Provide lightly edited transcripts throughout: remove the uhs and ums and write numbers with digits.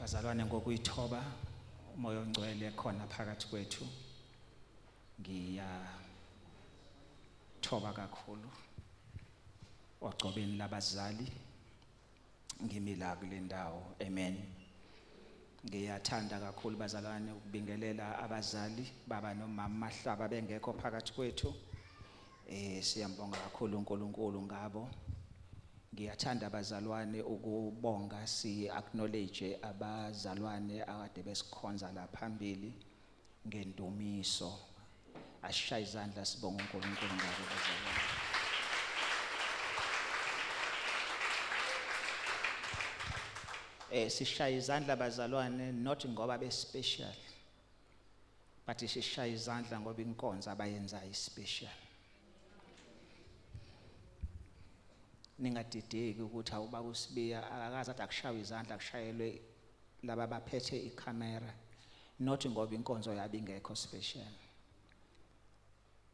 Bazalwane, ngokuyithoba, uMoya oNgcwele khona phakathi kwethu, ngiyathoba kakhulu ogcobeni labazali, ngimi la kule ndawo. Amen. Ngiyathanda kakhulu, bazalwane, ukubingelela abazali, baba nomama Mahlaba, bengekho phakathi kwethu. Siyambonga kakhulu uNkulunkulu ngabo. Ngiyathanda, bazalwane, ukubonga, si acknowledge abazalwane akade besikhonza la phambili ngendumiso. Asishaye izandla, sibonga uNkulunkulu ngabo, bazalwane. Sishaya izandla, bazalwane, not ngoba be special, but sishaya izandla ngoba inkonzo abayenzayo special. Ningadideki ukuthi awubaba uSibiya akakaze athi akushawe izandla, kushayelwe laba baphethe ikhamera, not ngoba inkonzo yabi ingekho special,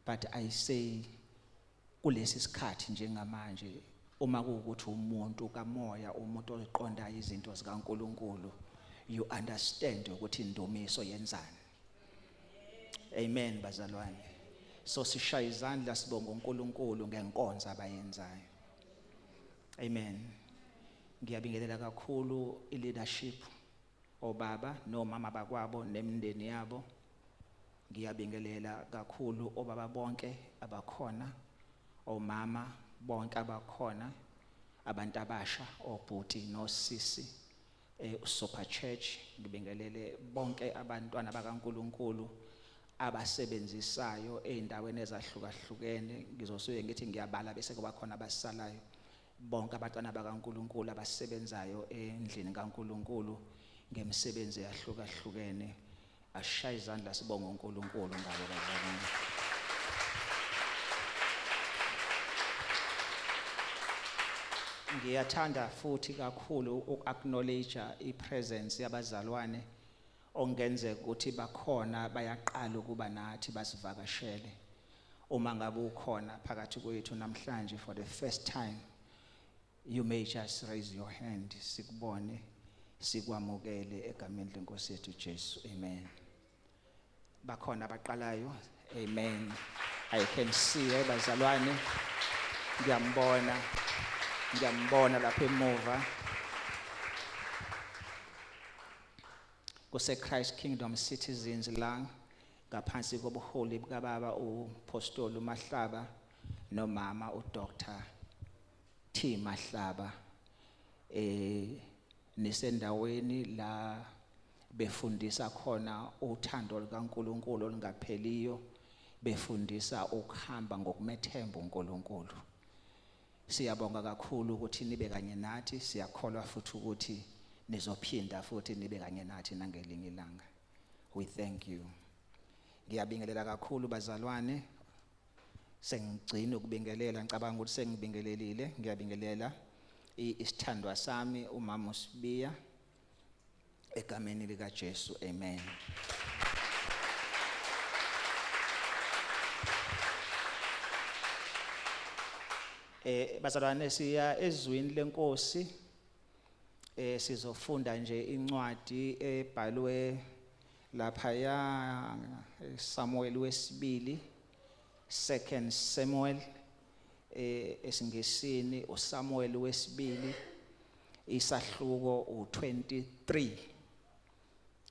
but I say kulesi sikhathi njengamanje, uma kuwukuthi umuntu kamoya, umuntu oqonda izinto zikaNkuluNkulu, you understand ukuthi indumiso yenzani. Amen, bazalwane. So sishaya izandla, sibonga uNkulunkulu ngenkonzo abayenzayo. Amen. Ngiyabingelela kakhulu i-leadership, obaba nomama bakwabo nemindeni yabo. Ngiyabingelela kakhulu obaba bonke abakhona, omama bonke abakhona, abantu abasha, obhuti nosisi, Super Church. Ngibingelele bonke abantwana bakaNkuluNkulu abasebenzisayo ezindaweni ezahlukahlukene. Ngizosuke ngithi ngiyabala bese kuba khona abasalayo. Bonke abantwana bakaNkuluNkulu abasebenzayo endlini kaNkuluNkulu ngemisebenzi eyahlukahlukene, ashaye izandla, sibonge uNkulunkulu ngabo, bazalwane. Ngiyathanda futhi kakhulu uku-acknowledge i-presence yabazalwane ongenzeka ukuthi bakhona, bayaqala ukuba nathi, basivakashele. Uma ngabe ukhona phakathi kwethu namhlanje for the first time, you may just raise your hand, sikubone, sikwamukele egameni lenkosi yethu Jesu. Amen. Bakhona abaqalayo. Amen. I can see, bazalwane, ngiyambona, ngiyambona lapha emuva. Kuse Christ Kingdom Citizens la ngaphansi kobuholi bukababa uPostoli uMahlaba nomama uDr T Mahlaba, nisendaweni la befundisa khona uthando likaNkuluNkulu olungapheliyo, befundisa ukuhamba ngokumethemba uNkulunkulu. Siyabonga kakhulu ukuthi nibe kanye nathi. Siyakholwa futhi ukuthi nizophinda futhi nibe kanye nathi nangelinye ilanga. We thank you. Ngiyabingelela kakhulu, bazalwane. Sengigcina ukubingelela, ngicabanga ukuthi sengibingelelile. Ngiyabingelela isithandwa sami, umama uSibiya, egameni lika Jesu. Amen. Bazalwane, siya ezwini lenkosi. Sizofunda nje incwadi ebhalwe lapha ya Samuel wesibili, Second Samuel esiNgisini, uSamuel wesibili, isahluko u23.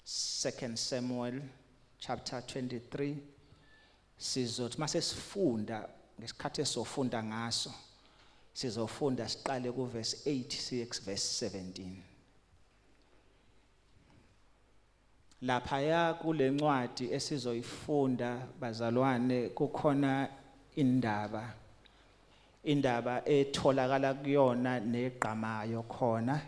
Second Samuel chapter 23. Sizothi mase sifunda, ngesikhathi esofunda ngaso, sizofunda siqale ku verse 8 siye ku verse 17. Laphaya kulencwadi esizoyifunda, bazalwane, kukhona indaba etholakala kuyona negqamayo khona,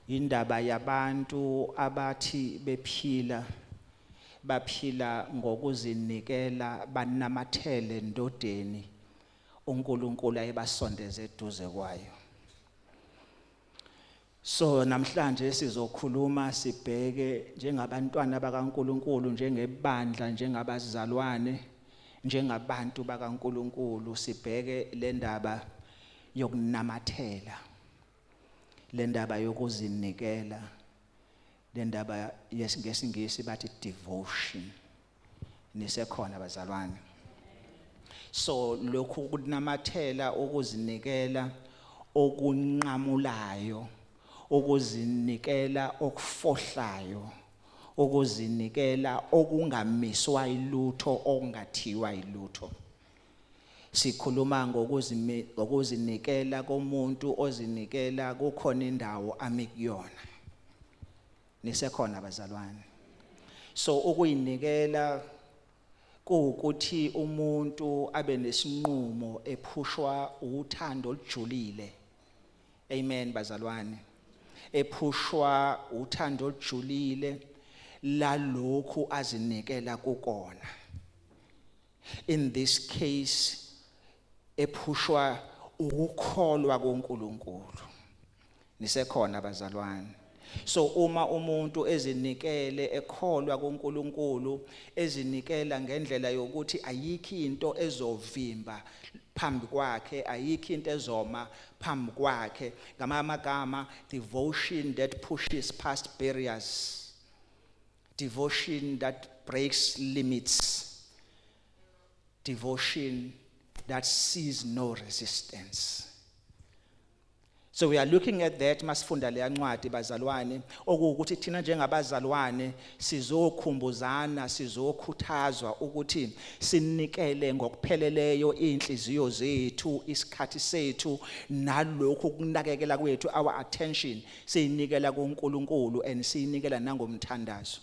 indaba yabantu abathi bephila, baphila ngokuzinikela, banamathele endodeni uNkulunkulu ayebasondeze eduze kwayo. So namhlanje sizokhuluma, sibheke njengabantwana bakaNkuluNkulu, njengebandla, njengabazalwane, njengabantu bakaNkuluNkulu, sibheke le ndaba yokunamathela, le ndaba yokuzinikela. Le ndaba yesingesi bathi devotion. Nisekhona, bazalwane? So lokhu kunamathela, ukuzinikela okunqamulayo, ukuzinikela okufohlayo, ukuzinikela okungamiswa ilutho, okungathiwa ilutho. Sikhuluma ngokuzinikela komuntu ozinikela kukhona indawo ami kuyona. Nisekhona, bazalwane? So ukuyinikela kuwukuthi umuntu abe nesinqumo ephushwa uthando olujulile. Amen, bazalwane. Ephushwa uthando olujulile lalokhu azinikela kukona. In this case, ephushwa ukukholwa kuNkulunkulu. Nisekhona, bazalwane? So uma umuntu ezinikele ekholwa kuNkulunkulu, ezinikela ngendlela yokuthi ayikho into ezovimba phambi kwakhe, ayikho into ezoma phambi kwakhe. Ngamagama, devotion that pushes past barriers, devotion that breaks limits, devotion that sees no resistance. So we are looking at that masifunda leya ncwadi, bazalwane, okuwukuthi thina njengabazalwane sizokhumbuzana, sizokhuthazwa ukuthi sinikele ngokupheleleyo inhliziyo zethu, isikhathi sethu, nalokhu kunakekela kwethu, our attention, siyinikela kuNkulunkulu and siyinikela nangomthandazo.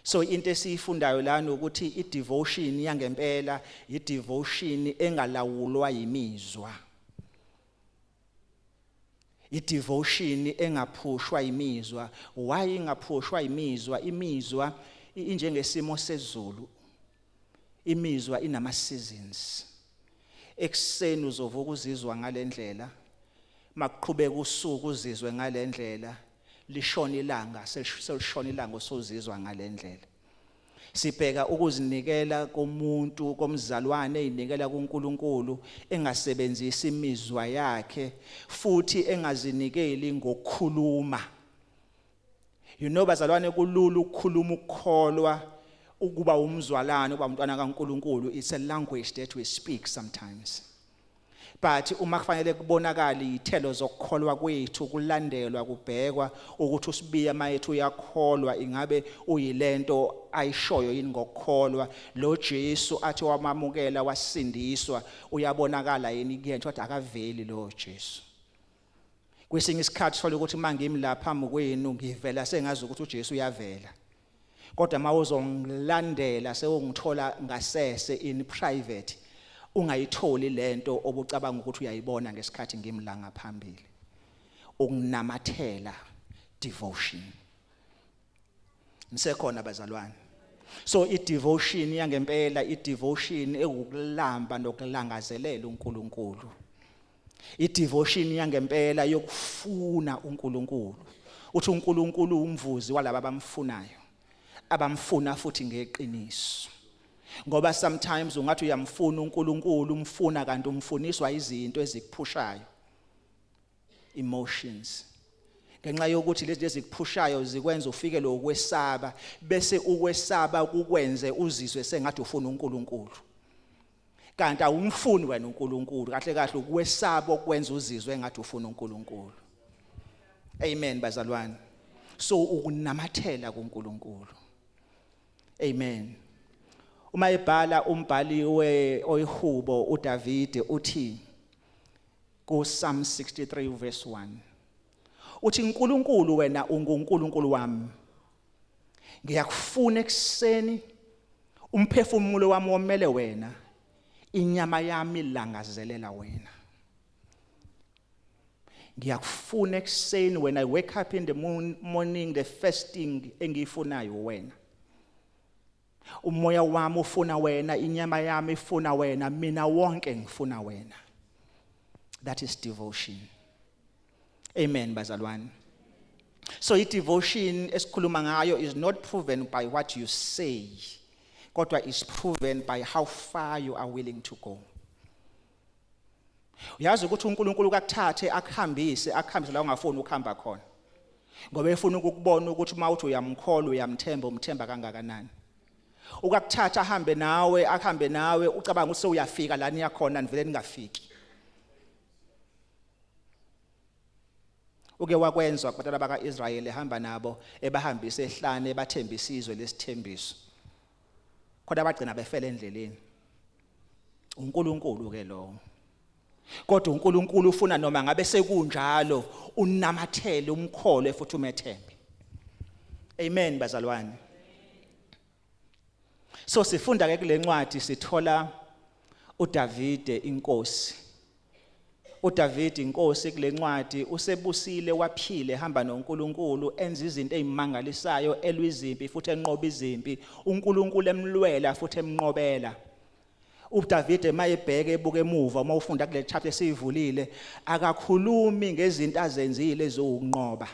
So into esiyifundayo lana ukuthi i-devotion yangempela i-devotion engalawulwa yimizwa, i-devotion engaphushwa imizwa. Why ingaphushwa imizwa? Imizwa injengesimo sezulu. Imizwa inama seasons. Ekseni uzovuka uzizwa ngalendlela, makuqhubeka usuku uzizwe ngalendlela, lishona ilanga, selishona ilanga usuzizwa ngalendlela. Sibheka ukuzinikela komuntu, komzalwane ezinikela kuNkulunkulu, engasebenzisi imizwa yakhe futhi engazinikeli ngokukhuluma. Bazalwane, kulula ukukhuluma ukukholwa, ukuba umzalwane, ukuba umntwana kaNkulunkulu. It's a language that we speak sometimes, but uma kufanele kubonakala izithelo zokukholwa kwethu, kulandelwa, kubhekwa ukuthi uSibiya mayethu uyakholwa, ingabe uyilento ayishoyo yini ngokukholwa? Lo Jesu athi wamamukela wasindiswa, uyabonakala yini kuyena? Kodwa akaveli lo Jesu. Kwesinye isikhathi thola ukuthi mangimi lapha phambi kwenu ngivela sengazi ukuthi uJesu uyavela, kodwa mawuzongilandela sewungithola ngasese in private, ungayitholi lento obucabanga ukuthi uyayibona ngesikhathi ngimlanga phambili. Ukunamathela, devotion. Nisekhona, bazalwane? So i-devotion yangempela, i-devotion ewukulamba nokulangazelela uNkulunkulu, i-devotion yangempela yokufuna uNkulunkulu. Uthi uNkulunkulu umvuzi walabo abamfunayo, abamfuna futhi ngeqiniso. Ngoba sometimes ungathi uyamfuna uNkulunkulu, umfuna, kanti umfuniswa izinto ezikuphushayo, emotions. Ngenxa yokuthi lezi ezikuphushayo zikwenza ufike lokwesaba, bese ukwesaba kukwenze uzizwe sengathi ufuna uNkulunkulu, kanti awumfuni wena uNkulunkulu. Kahle kahle ukwesaba okwenza uzizwe engathi ufuna uNkulunkulu. Amen, bazalwane. So ukunamathela kuNkulunkulu. Amen. Uma ebhala umbhali we oyihubo uDavid, uthi ku Psalm 63 verse 1, uthi, "uNkulunkulu, wena unguNkulunkulu wami, ngiyakufuna ekseni, umphefumulo wami womele wena, inyama yami ilangazelela wena." Ngiyakufuna ekuseni. When I wake up in the morning, the first thing engiyifunayo wena. Umoya wami ufuna wena, inyama yami ifuna wena, mina wonke ngifuna wena. That is devotion. Amen, bazalwane. So i devotion esikhuluma ngayo is not proven by what you say, kodwa is proven by how far you are willing to go. Uyazi ukuthi uNkulunkulu kakuthathe akuhambise, akuhambise la ungafuni ukuhamba khona. Ngoba efuna ukukubona ukuthi uma uthi uyamkholwa, uyamthemba, umthemba kangakanani. Ukakuthatha ahambe nawe, akuhambe nawe, ucabanga ukuthi sewuyafika la niyakhona, nivele ningafiki. Uke wakwenzwa kubantwana baka-Israyeli, ehamba nabo, ebahambise ehlane, ebathembisa izwe lesithembiso. Kodwa bagcina befela endleleni. uNkulunkulu ke lowo. Kodwa uNkulunkulu ufuna noma ngabe sekunjalo unamathele, umkholwe futhi umethembe. Amen bazalwane. So sifunda ke kule ncwadi, sithola uDavide inkosi. uDavid inkosi kule ncwadi usebusile, waphile, ehamba noNkulunkulu, enza izinto ezimangalisayo, elwa izimpi futhi enqoba izimpi, uNkulunkulu emlwela futhi emnqobela. uDavide mayebheke ebuka emuva, uma ufunda kule chapter esiyivulile, akakhulumi ngezinto azenzile eziwukunqoba,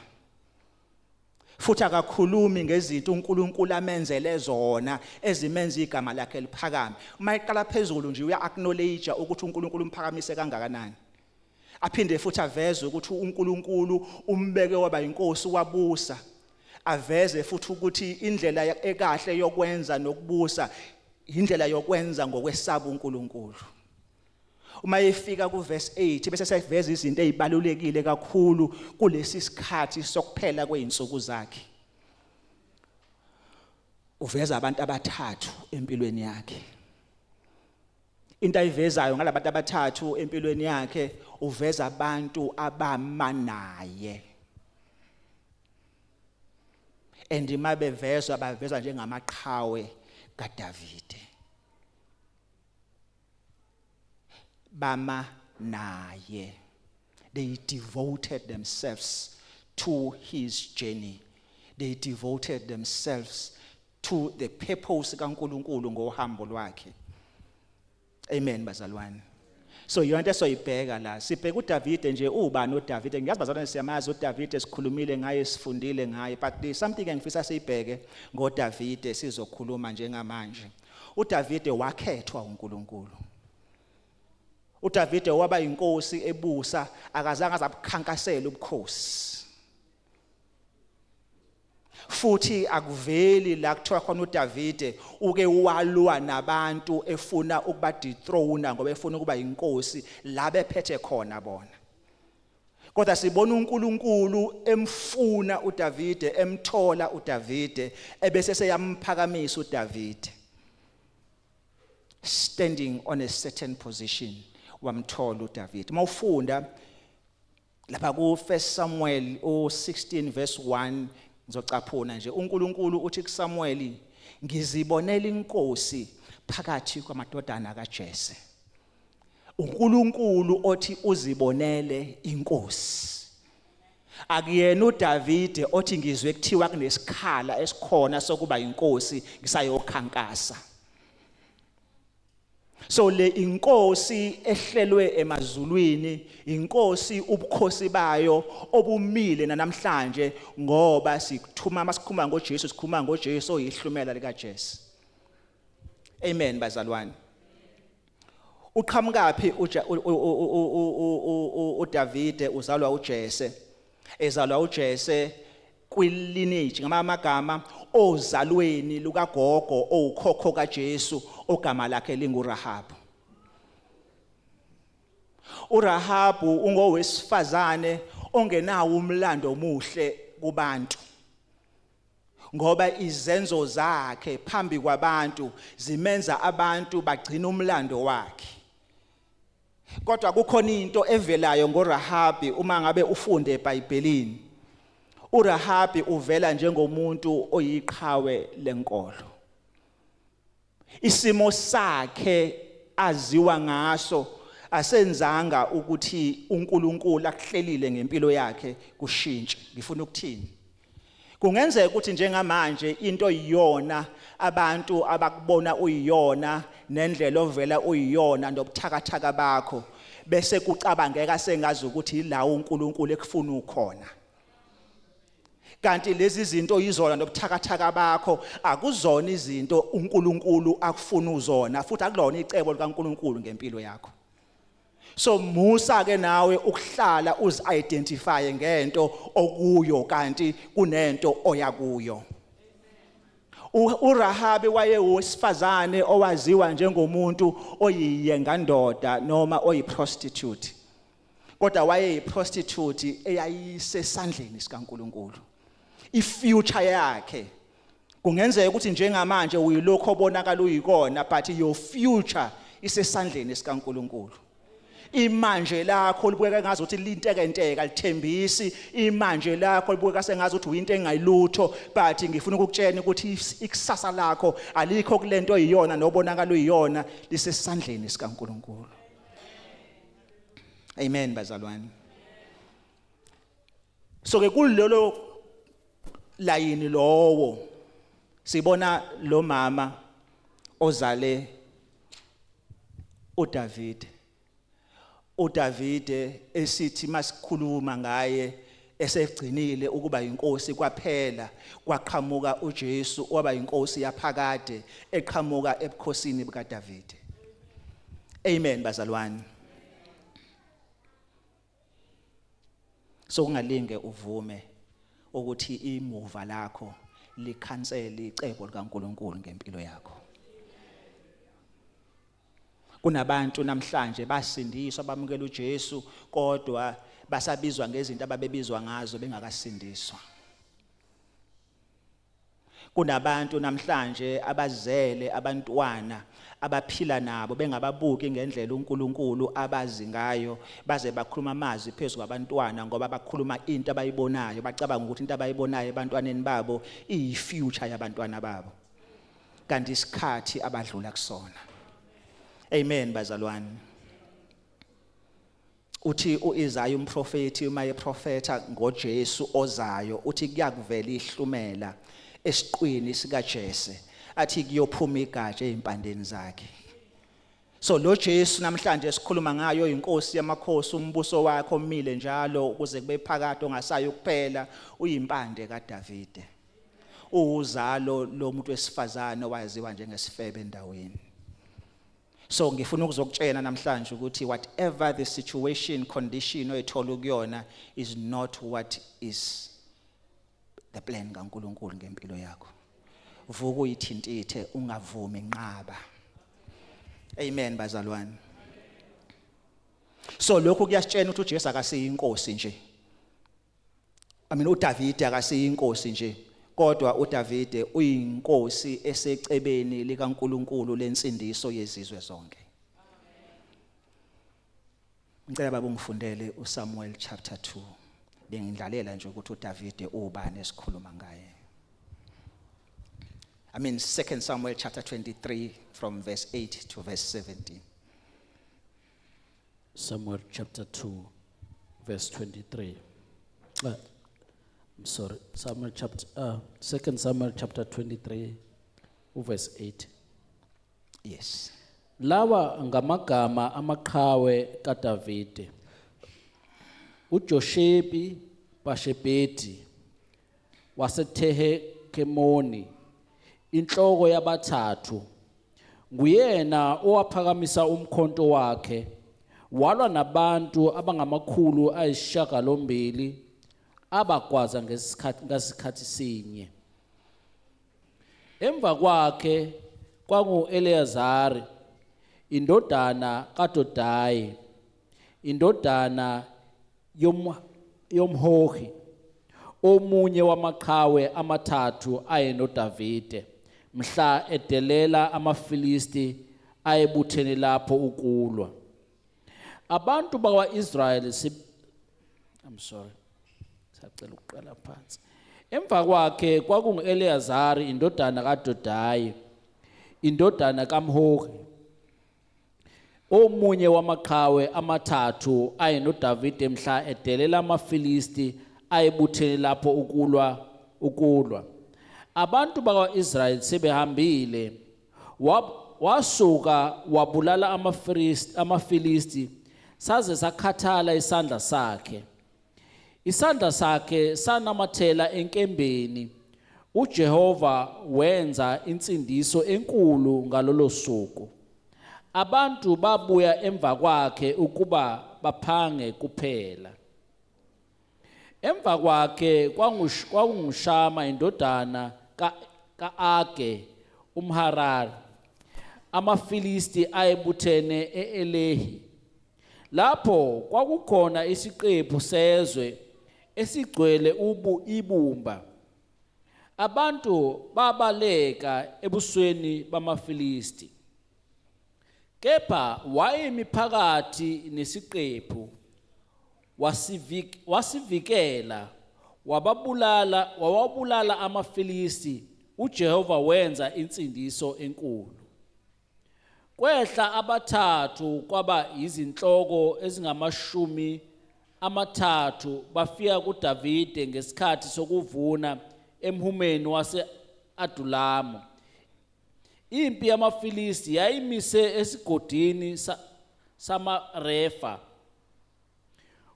futhi akakhulumi ngezinto uNkulunkulu amenzele zona ezimenza igama lakhe liphakame. Uma eqala phezulu nje, uya acknowledge ukuthi uNkulunkulu umphakamise kangakanani, aphinde futhi aveze ukuthi uNkulunkulu umbeke waba inkosi, wabusa, aveze futhi ukuthi indlela ekahle yokwenza nokubusa indlela yokwenza ngokwesaba uNkulunkulu. Uma efika kuverse 8, bese seyiveza izinto ezibalulekile kakhulu kulesi sikhathi sokuphela kweinsuku zakhe. Uveza abantu abathathu empilweni yakhe. Into ayivezayo ngalabantu abathathu empilweni yakhe, uveza abantu abama naye, and mabevezwa, bavezwa njengamaqhawe kaDavide, bama naye. They devoted themselves to his journey, they devoted themselves to the purpose kaNkuluNkulu ngohambo lwakhe. Amen bazalwane. So yonke esoyibheka la, sibheka uDavide nje, ubani uDavide? Ngiyazi bazalwane siyamazi uDavide, sikhulumile ngaye, sifundile ngaye, but there's something engifisa siyibheke ngoDavide, sizokhuluma njengamanje. uDavide wakhethwa uNkulunkulu. uDavide waba inkosi ebusa, akazange azabukhankasela ubukhosi, futhi akuveli la kuthiwa khona uDavide uke walwa nabantu efuna ukuba dethrone ngoba efuna ukuba inkosi la bephethe khona bona. Kodwa sibona uNkulunkulu emfuna uDavide, emthola uDavide, ebese seyamphakamisa uDavide, standing on a certain position. Wamthola uDavid. Mawufunda lapha ku 1 Samuel u16 verse 1, ngizocaphuna nje, uNkulunkulu uthi kuSamuel, "Ngizibonela inkosi phakathi kwamadodana kaJese." uNkulunkulu othi uzibonele inkosi, akuyena uDavide othi ngizwe kuthiwa kunesikhala esikhona sokuba inkosi, ngisayokhankasa. So le inkosi ehlelwe emazulwini, inkosi ubukhosi bayo obumile namhlanje, ngoba sikuthuma masikhuluma ngoJesu, sikhuluma ngoJesu oyihlumela likaJesu. Amen bazalwane. Uqhamukaphi uDavide? Uzalwa uJese, ezalwa uJese kwilineage, ngamagama ozalweni lukagogo owukhokho kaJesu, ogama lakhe linguRahab. uRahabu ungowesifazane ongenawo umlando omuhle kubantu, ngoba izenzo zakhe phambi kwabantu zimenza abantu bagcina umlando wakhe. Kodwa kukhona into evelayo ngoRahabi uma ngabe ufunde eBhayibhelini. uRahabi uvela njengomuntu oyiqhawe lenkolo. Isimo sakhe aziwa ngaso asenzanga ukuthi uNkulunkulu akuhlelile ngempilo yakhe kushintshe. Ngifuna ukuthini? Kungenzeka ukuthi njengamanje into iyona abantu abakubona uyiyona, nendlela ovela uyiyona, nobuthakathaka bakho, bese kucabangeka sengazi ukuthi ila uNkulunkulu ekufuna ukhona, kanti lezi zinto yizona nobuthakathaka bakho akuzona izinto uNkulunkulu akufuna uzona, futhi akulona icebo likaNkulunkulu ngempilo yakho. So musa ke nawe ukuhlala uzi-identify ngento okuyo kanti kunento oya kuyo. URahabi wayewesifazane owaziwa njengomuntu oyiyengandoda noma oyiprostitute. Kodwa wayeyiprostitute eyayisesandleni sikaNkuluNkulu. Ifuture yakhe kungenzeka ukuthi njengamanje uyilokho obonakala uyikona, but your future isesandleni sikaNkuluNkulu. Imanje lakho libukeka ngazi ukuthi lintekenteka lithembisi, imanje lakho libukeka sengazi ukuthi uyinto engayilutho, but ngifuna ukukutshela ukuthi ikusasa lakho alikho kulento oyiyona nobonakala uyiyona, lisesandleni sikaNkuluNkulu. Amen bazalwane. So ke kulelo layini lowo sibona lo mama ozale uDavid. uDavide esithi masikhuluma ngaye esegcinile ukuba inkosi kwaphela kwaqhamuka uJesu waba inkosi yaphakade eqhamuka ebukhosini bukaDavide. Amen bazalwane. So ungalinge uvume ukuthi imuva lakho likhansele icebo likaNkuluNkulu ngempilo yakho. Kunabantu namhlanje basindiswa bamukela uJesu kodwa basabizwa ngezinto ababebizwa ngazo bengakasindiswa. Kunabantu namhlanje abazele abantwana abaphila nabo bengababuki ngendlela uNkulunkulu abazi ngayo, baze bakhuluma amazwi phezu kwabantwana ngoba bakhuluma into abayibonayo, bacabanga ukuthi into abayibonayo ebantwaneni babo iyifuture yabantwana babo, kanti isikhathi abadlula kusona. Amen bazalwane. Uthi uIsaya umprofeti uma eprofetha ngoJesu ozayo, uthi kuyakuvela ihlumela esiqwini sikaJese, athi kuyophuma igatsha ezimpandeni zakhe. So lo Jesu namhlanje esikhuluma ngayo inkosi yamakhosi, umbuso wakhe omile njalo ukuze kube phakade ongasayi ukuphela, uyimpande kaDavide. Uwuzalo lomuntu wesifazane owaziwa njengesifebe endaweni. So ngifuna ukuzokutshela namhlanje ukuthi whatever the situation, condition oyithola kuyona is not what is the plan kaNkuluNkulu ngempilo yakho. Vuka uyithintithe, ungavumi, nqaba. Amen bazalwane. So lokhu kuyasitshela ukuthi uJesu akasiyinkosi nje. I mean uDavide akasiyinkosi nje, kodwa uDavide uyinkosi esecebeni likaNkuluNkulu lensindiso yezizwe zonke. Ngicela baba ungifundele uSamuel chapter 2. Bengidlalela nje ukuthi uDavide ubani esikhuluma ngaye. I mean 2 Samuel chapter 23 from verse 8 to verse 17. Samuel chapter 2 verse 23. I'm sorry, Samuel chapter 2 Samuel chapter 23 verse 8. Yes. Lawa ngamagama amaqhawe kaDavide. uJoshebi Bashebeti waseTehekemoni, inhloko yabathathu, nguyena owaphakamisa umkhonto wakhe walwa nabantu abangama-800 abagwaza ngesikhathi sinye. Emva kwakhe kwangu-Eleyazare indodana kaDodayi indodana yomHohi, omunye wamaqhawe amathathu ayenoDavide mhla edelela amaFilisti ayebuthene lapho ukulwa. Abantu bakwa-Israyeli I'm sorry, sacela ukuqala phansi. Emva kwakhe kwakungu-Eleyazare indodana kaDodayi indodana kaMhohi, omunye wamaqhawe amathathu ayenoDavide mhla edelela amaFilisti ayebuthene lapho ukulwa. Abantu bakwa-Israyeli sebehambile, wasuka wabulala amaFilisti saze sakhathala isandla sakhe. Isandla sakhe sanamathela enkembeni. uJehova wenza insindiso enkulu ngalolo suku. Abantu babuya emva kwakhe ukuba baphange kuphela. Emva kwakhe kwakunguShama indodana kaAge umHarari. AmaFilisti ayebuthene eElehi. Lapho kwakukhona isiqephu sezwe esigcwele ibumba. Abantu babaleka ebusweni bamaFilisti. Kepha wayemi phakathi nesiqephu wasivikela wawabulala amaFilisti. uJehova wenza insindiso enkulu. Kwehla abathathu kwaba izinhloko ezingama-30 bafika kuDavide ngesikhathi sokuvuna emhumeni wase-Adulamu. Impi yamaFilisti yayimise esigodini samaRefa.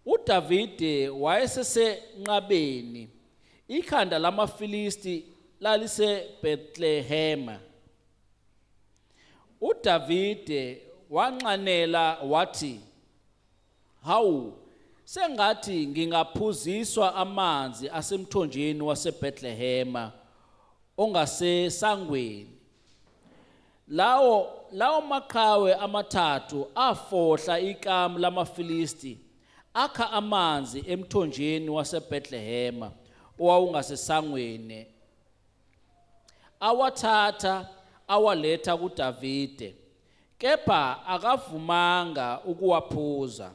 UDavide wayesesenqabeni, ikhanda lamaFilisti laliseBethlehema. UDavide wanxanela wathi, "Hawu, sengathi ngingaphuziswa amanzi asemthonjeni waseBethlehema ongasesangweni." Lawo maqhawe amathathu afohla ikamu lamaFilisti, akha amanzi emthonjeni waseBethlehema owawungasesangweni, awathatha awaletha kuDavide, kepha akavumanga ukuwaphuza,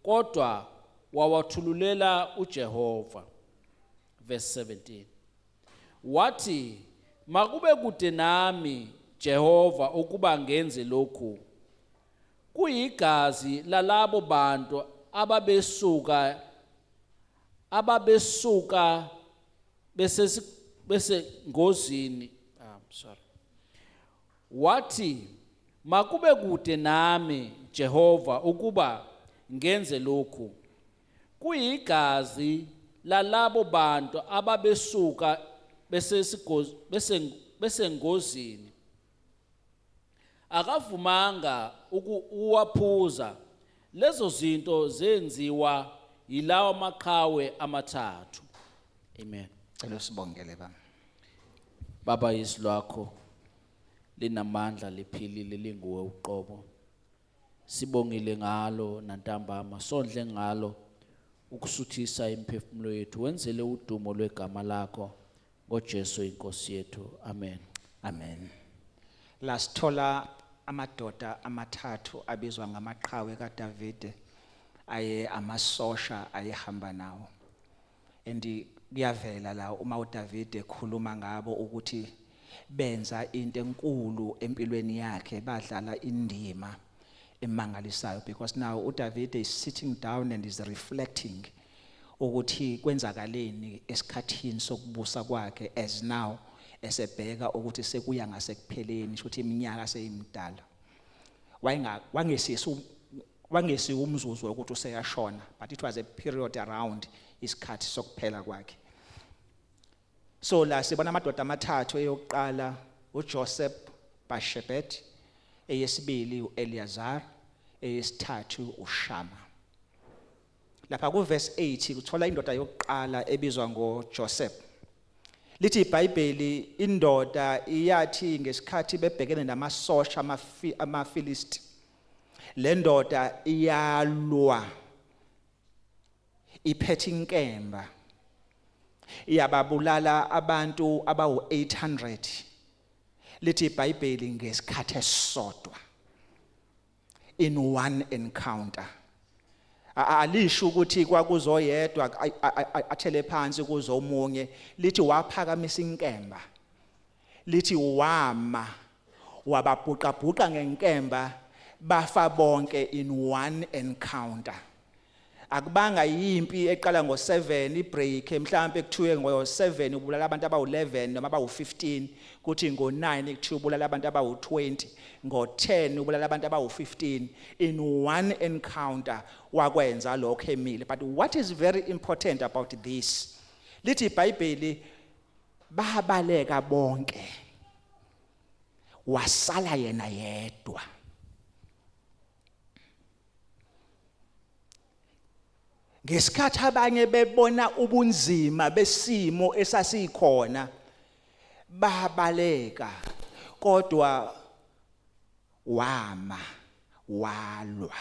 kodwa wawathululela uJehova. Verse 17, wathi, "Makube kude nami, Jehova, ukuba ngenze lokhu. Kuyigazi lalabo bantu ababesuka bese ngozini." I'm sorry. Wathi, "Makube kude nami, Jehova, ukuba ngenze lokhu. Kuyigazi lalabo bantu ababesuka besengozini." Akavumanga ukuwaphuza. Lezo zinto zenziwa yilawa maqhawe amathathu. Amen. Cela usibongele, baba. Baba, izwi lakho linamandla, liphilile, linguwe uqobo. Sibongile ngalo nantambama, sondle ngalo ukusuthisa imiphefumulo yethu, wenzele udumo lwegama lakho ngoJesu inkosi yethu. Amen. Amen. La sithola amadoda amathathu abizwa ngamaqhawe kaDavide, aye amasosha ayehamba nawo. And kuyavela la uma uDavide ekhuluma ngabo ukuthi benza into enkulu empilweni yakhe, badlala indima emangalisayo, because now uDavide is sitting down and is reflecting ukuthi kwenzakaleni esikhathini sokubusa kwakhe, as now esebheka ukuthi sekuya ngasekupheleni, ukuthi iminyaka seyimdala. Wayenga wangesi umzuzu wokuthi useyashona, but it was a period around isikhathi sokuphela kwakhe. So la sibona amadoda amathathu: eyokuqala uJoseph Bashebet, eyesibili uEliazar, eyesithathu uShama. Lapha ku verse 8 kuthola indoda yokuqala ebizwa ngoJoseph. Lithi iBhayibheli indoda iyathi ngesikhathi bebhekene namasosha amaFilisti, le ndoda iyalwa iphethe inkemba, iyababulala abantu abawu800, lithi iBhayibheli, ngesikhathi esisodwa, in one encounter. Alisho ukuthi kwakuzoyedwa athele phansi kuzomunye. Lithi waphakamisa inkemba, lithi wama wababhuqabhuqa ngenkemba, bafa bonke in one encounter. Akubanga yimpi eqala ngo7, ibreak mhlambe kuthiwe ngo7 ubulala abantu abawu11 noma abawu15, kuthi ngo9 kuthiwe ubulala abantu abawu20, ngo10 ubulala abantu abawu15. In one encounter wakwenza lokho emile. But what is very important about this, lithi iBhayibheli babaleka bonke, wasala yena yedwa. Ngesikhathi abanye bebona ubunzima besimo esasikhona babaleka, kodwa wama walwa.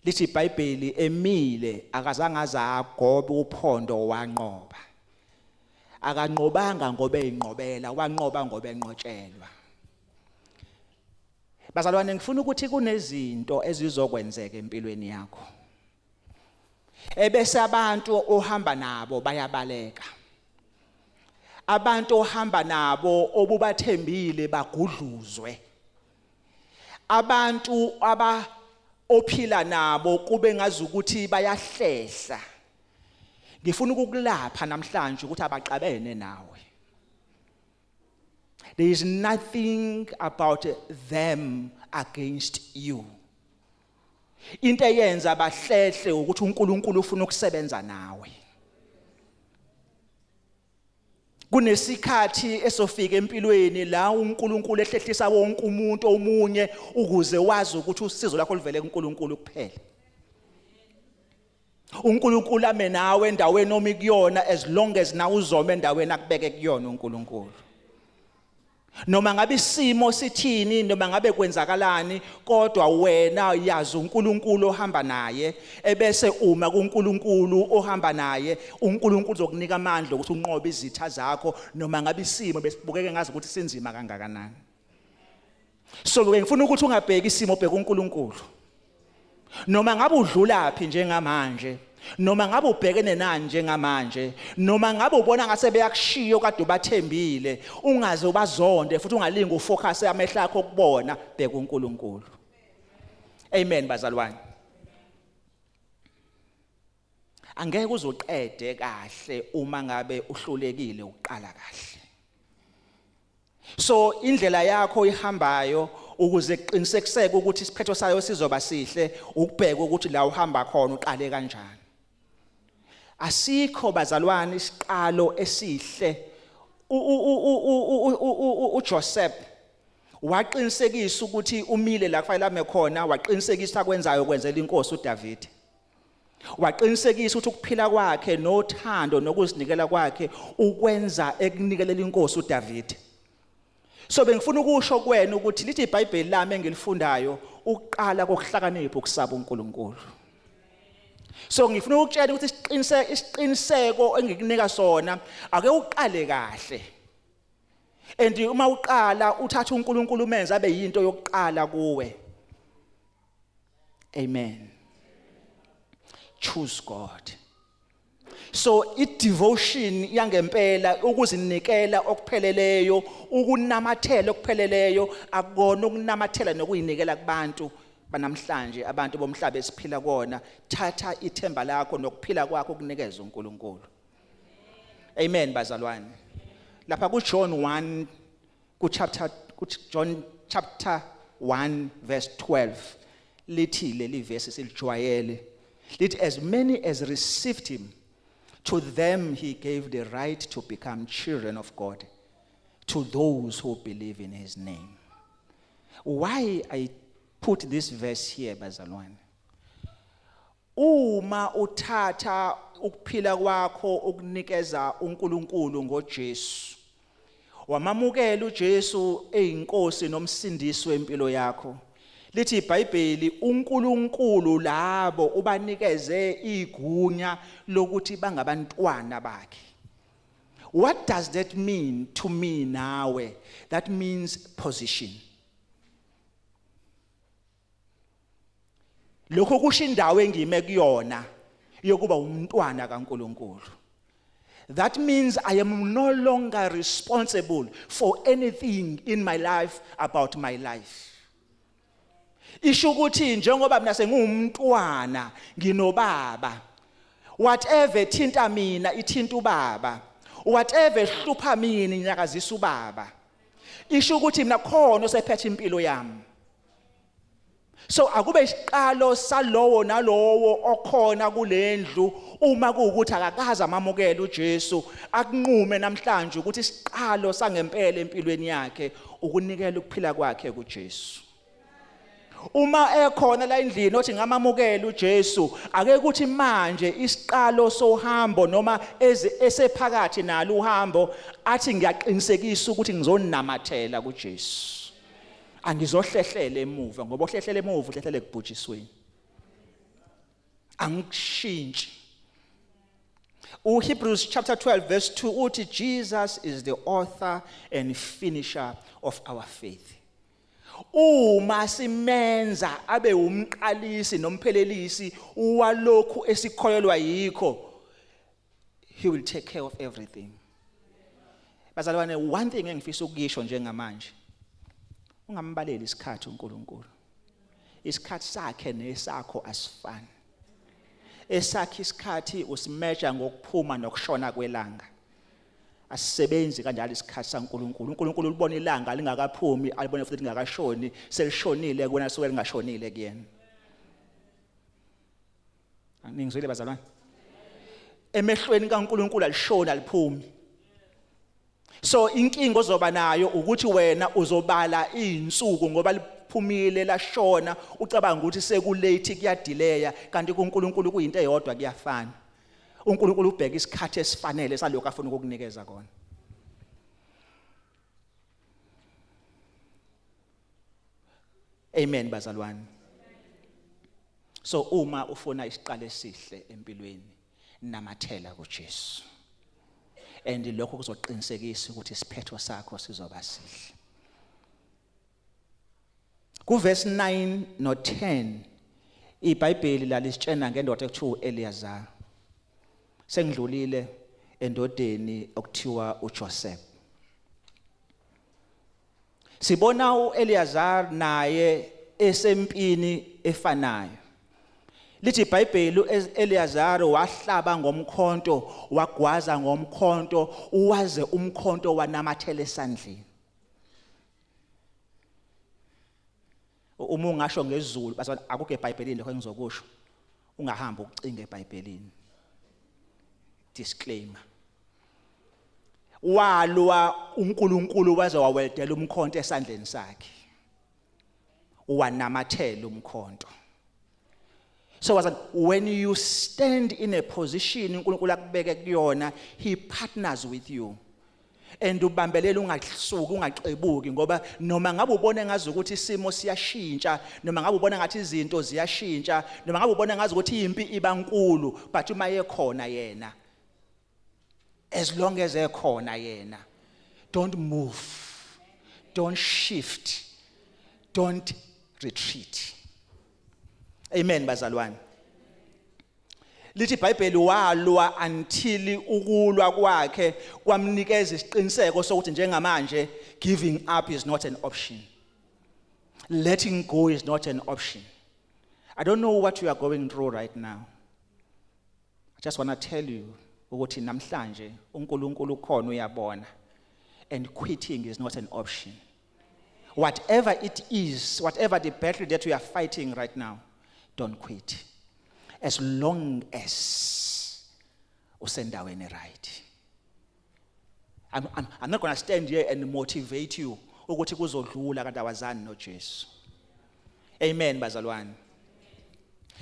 Lithi iBhayibheli emile akazange azagobe uphondo, wanqoba. Akanqobanga ngoba eyinqobela, wanqoba ngoba enqotshelwa. Bazalwane, ngifuna ukuthi kunezinto ezizokwenzeka empilweni yakho ebese abantu ohamba nabo bayabaleka, abantu ohamba nabo obubathembile bagudluzwe, abantu aba ophila nabo kube ngazi ukuthi bayahlehla. Ngifuna ukukulapha namhlanje ukuthi abaxabene nawe. There is nothing about them against you. Into eyenza bahlehle ukuthi uNkulunkulu ufuna ukusebenza nawe. Kunesikhathi esofika empilweni la uNkulunkulu ehlehlisa wonke umuntu omunye ukuze wazi ukuthi usizo lakho luvele kuNkulunkulu kuphela. uNkulunkulu ame nawe endaweni omi kuyona as long as na uzoma endaweni akubeke kuyona uNkulunkulu. Noma ngabe isimo sithini, noma ngabe kwenzakalani, kodwa wena yazi uNkulunkulu ohamba naye, ebese uma kuNkulunkulu ohamba naye, uNkulunkulu uzokunika amandla ukuthi unqobe izitha zakho, noma ngabe isimo besibukeke ngazi ukuthi sinzima kangakanani. So ke ngifuna ukuthi ungabheki isimo, ubheke uNkulunkulu. Noma ngabe udlulaphi njengamanje, noma ngabe ubhekene nani njengamanje, noma ngabe ubona ngase beyakushiya kade ubathembile, ungaze ubazonde futhi ungalingi ufocus amehlo akho kubona, bheka uNkulunkulu. Amen bazalwane. Angeke uzoqede kahle uma ngabe uhlulekile ukuqala kahle. So indlela yakho ihambayo ukuze kuqinisekiseke ukuthi isiphetho sayo sizoba sihle, ukubheka ukuthi la uhamba khona uqale kanjani. Asikho bazalwane isiqalo esihle. uJoseph waqinisekisa ukuthi umile la kufanele ame khona, waqinisekisa akwenzayo kwenzela inkosi uDavid. Waqinisekisa ukuthi ukuphila kwakhe nothando nokuzinikela kwakhe ukwenza ekunikelela inkosi uDavid. So bengifuna ukusho kuwena ukuthi lithi iBhayibheli lami engilifundayo, ukuqala kokuhlakanipha ukusaba uNkulunkulu. So ngifuna ukukutshela ukuthi isiqiniseko engikunika sona, ake uqale kahle. And uma uqala uthatha uNkulunkulu umenze abe yinto yokuqala kuwe. Amen. Choose God. So i-devotion yangempela, ukuzinikela okupheleleyo, ukunamathela okupheleleyo, akukona ukunamathela nokuyinikela kubantu banamhlanje, abantu bomhlaba esiphila kuona. Thatha ithemba lakho nokuphila kwakho kunikeze uNkulunkulu. Amen bazalwane. Lapha ku John 1, ku chapter ku John chapter 1 verse 12, lithi leli verse silijwayele, lithi, "As many as received him, to them he gave the right to become children of God, to those who believe in his name." Why I put this verse here bazalwane? Uma uthatha ukuphila kwakho ukunikeza uNkulunkulu ngoJesu, wamamukela uJesu eyinkosi nomsindisi wempilo yakho, lithi iBhayibheli uNkulunkulu labo ubanikeze igunya lokuthi bangabantwana bakhe. What does that mean to me nawe? That means position. Lokho kusho indawo engime kuyona yokuba umntwana kaNkuluNkulu. That means I am no longer responsible for anything in my life, about my life. Isho ukuthi njengoba mina sengiwumntwana nginobaba, whatever thinta mina ithinta ubaba, whatever hlupha mina inyakazisa ubaba. Isho ukuthi mina khona osephethe impilo yami. So akube isiqalo salowo nalowo okhona kulendlu, uma kuwukuthi akakaze amamukele uJesu, akunqume namhlanje ukuthi isiqalo sangempela empilweni yakhe ukunikela ukuphila kwakhe kuJesu. Uma ekhona la endlini othi ngamamukela uJesu, ake kuthi manje isiqalo sohambo noma esephakathi nalo uhambo athi ngiyaqinisekisa ukuthi ngizonamathela kuJesu. Angizohlehlela emuva ngoba ohlehlela emuva uhlehlela ekubhujisweni. Angikushintshi. UHebrews chapter 12 verse 2 uthi Jesus is the author and finisher of our faith. Uma simenza abe umqalisi nomphelelisi walokhu esikholelwa yikho, he will take care of everything. Bazalwane, one thing engifisa ukuyisho njengamanje, ungambaleli isikhathi uNkulunkulu. Isikhathi sakhe nesakho asifani. Esakhe isikhathi usimeja ngokuphuma nokushona kwelanga. Asisebenzi kanjalo isikhathi saNkulunkulu. UNkulunkulu ulibona ilanga lingakaphumi, alibone futhi lingakashoni, selishonile kuwena suke lingashonile kuyena. Ningizwile bazalwane? Emehlweni kaNkulunkulu alishoni aliphumi. So inkinga ozoba nayo ukuthi wena uzobala izinsuku ngoba liphumile lashona, ucabanga ukuthi sekulate kuyadileya, kanti kuNkulunkulu kuyinto eyodwa kuyafana. uNkulunkulu ubheka isikhathi esifanele salokho afuna ukukunikeza kona. Amen bazalwane. So uma ufuna isiqalo esihle empilweni, namathela kuJesu. And lokho kuzoqinisekisa ukuthi isiphetho sakho sizoba sihle. Kuverse 9 no 10 iBhayibheli lalisitshena ngendoda ekuthiwa uEliyazar. Sengidlulile endodeni okuthiwa uJoseph. Sibona uEliyazar naye esempini efanayo. Lithi iBhayibheli uEliyazar wahlaba ngomkhonto, wagwaza ngomkhonto, uwaze umkhonto wanamathela esandleni. Uma ungasho ngezulu, bazalwane, akukho eBhayibhelini lokho engizokusho. Ungahamba ukucinga eBhayibhelini. Disclaimer. Walwa uNkulunkulu waze waweldela umkhonto esandleni sakhe. Wanamathela umkhonto. So was when you stand in a position uNkulunkulu akubeke kuyona, he partners with you. And ubambelela ungasuki ungaxebuki, ngoba noma ngabe ubona ngazi ukuthi isimo siyashintsha, noma ngabe ubona ngathi izinto ziyashintsha, noma ngabe ubona ngazi ukuthi impi ibankulu, but uma ekhona yena, as long as ekhona yena, don't move, don't shift, don't retreat. Amen bazalwane. Lithi iBhayibheli walwa until ukulwa kwakhe kwamnikeza isiqiniseko sokuthi njengamanje giving up is not an option. Letting go is not an option. I don't know what you are going through right now. I just want to tell you ukuthi namhlanje uNkulunkulu ukhona uyabona, and quitting is not an option. Whatever it is, whatever the battle that we are fighting right now, don't quit. As long as usendaweni right. I'm not going to stand here and motivate you ukuthi kuzodlula kanti awazani noJesu. Amen bazalwane.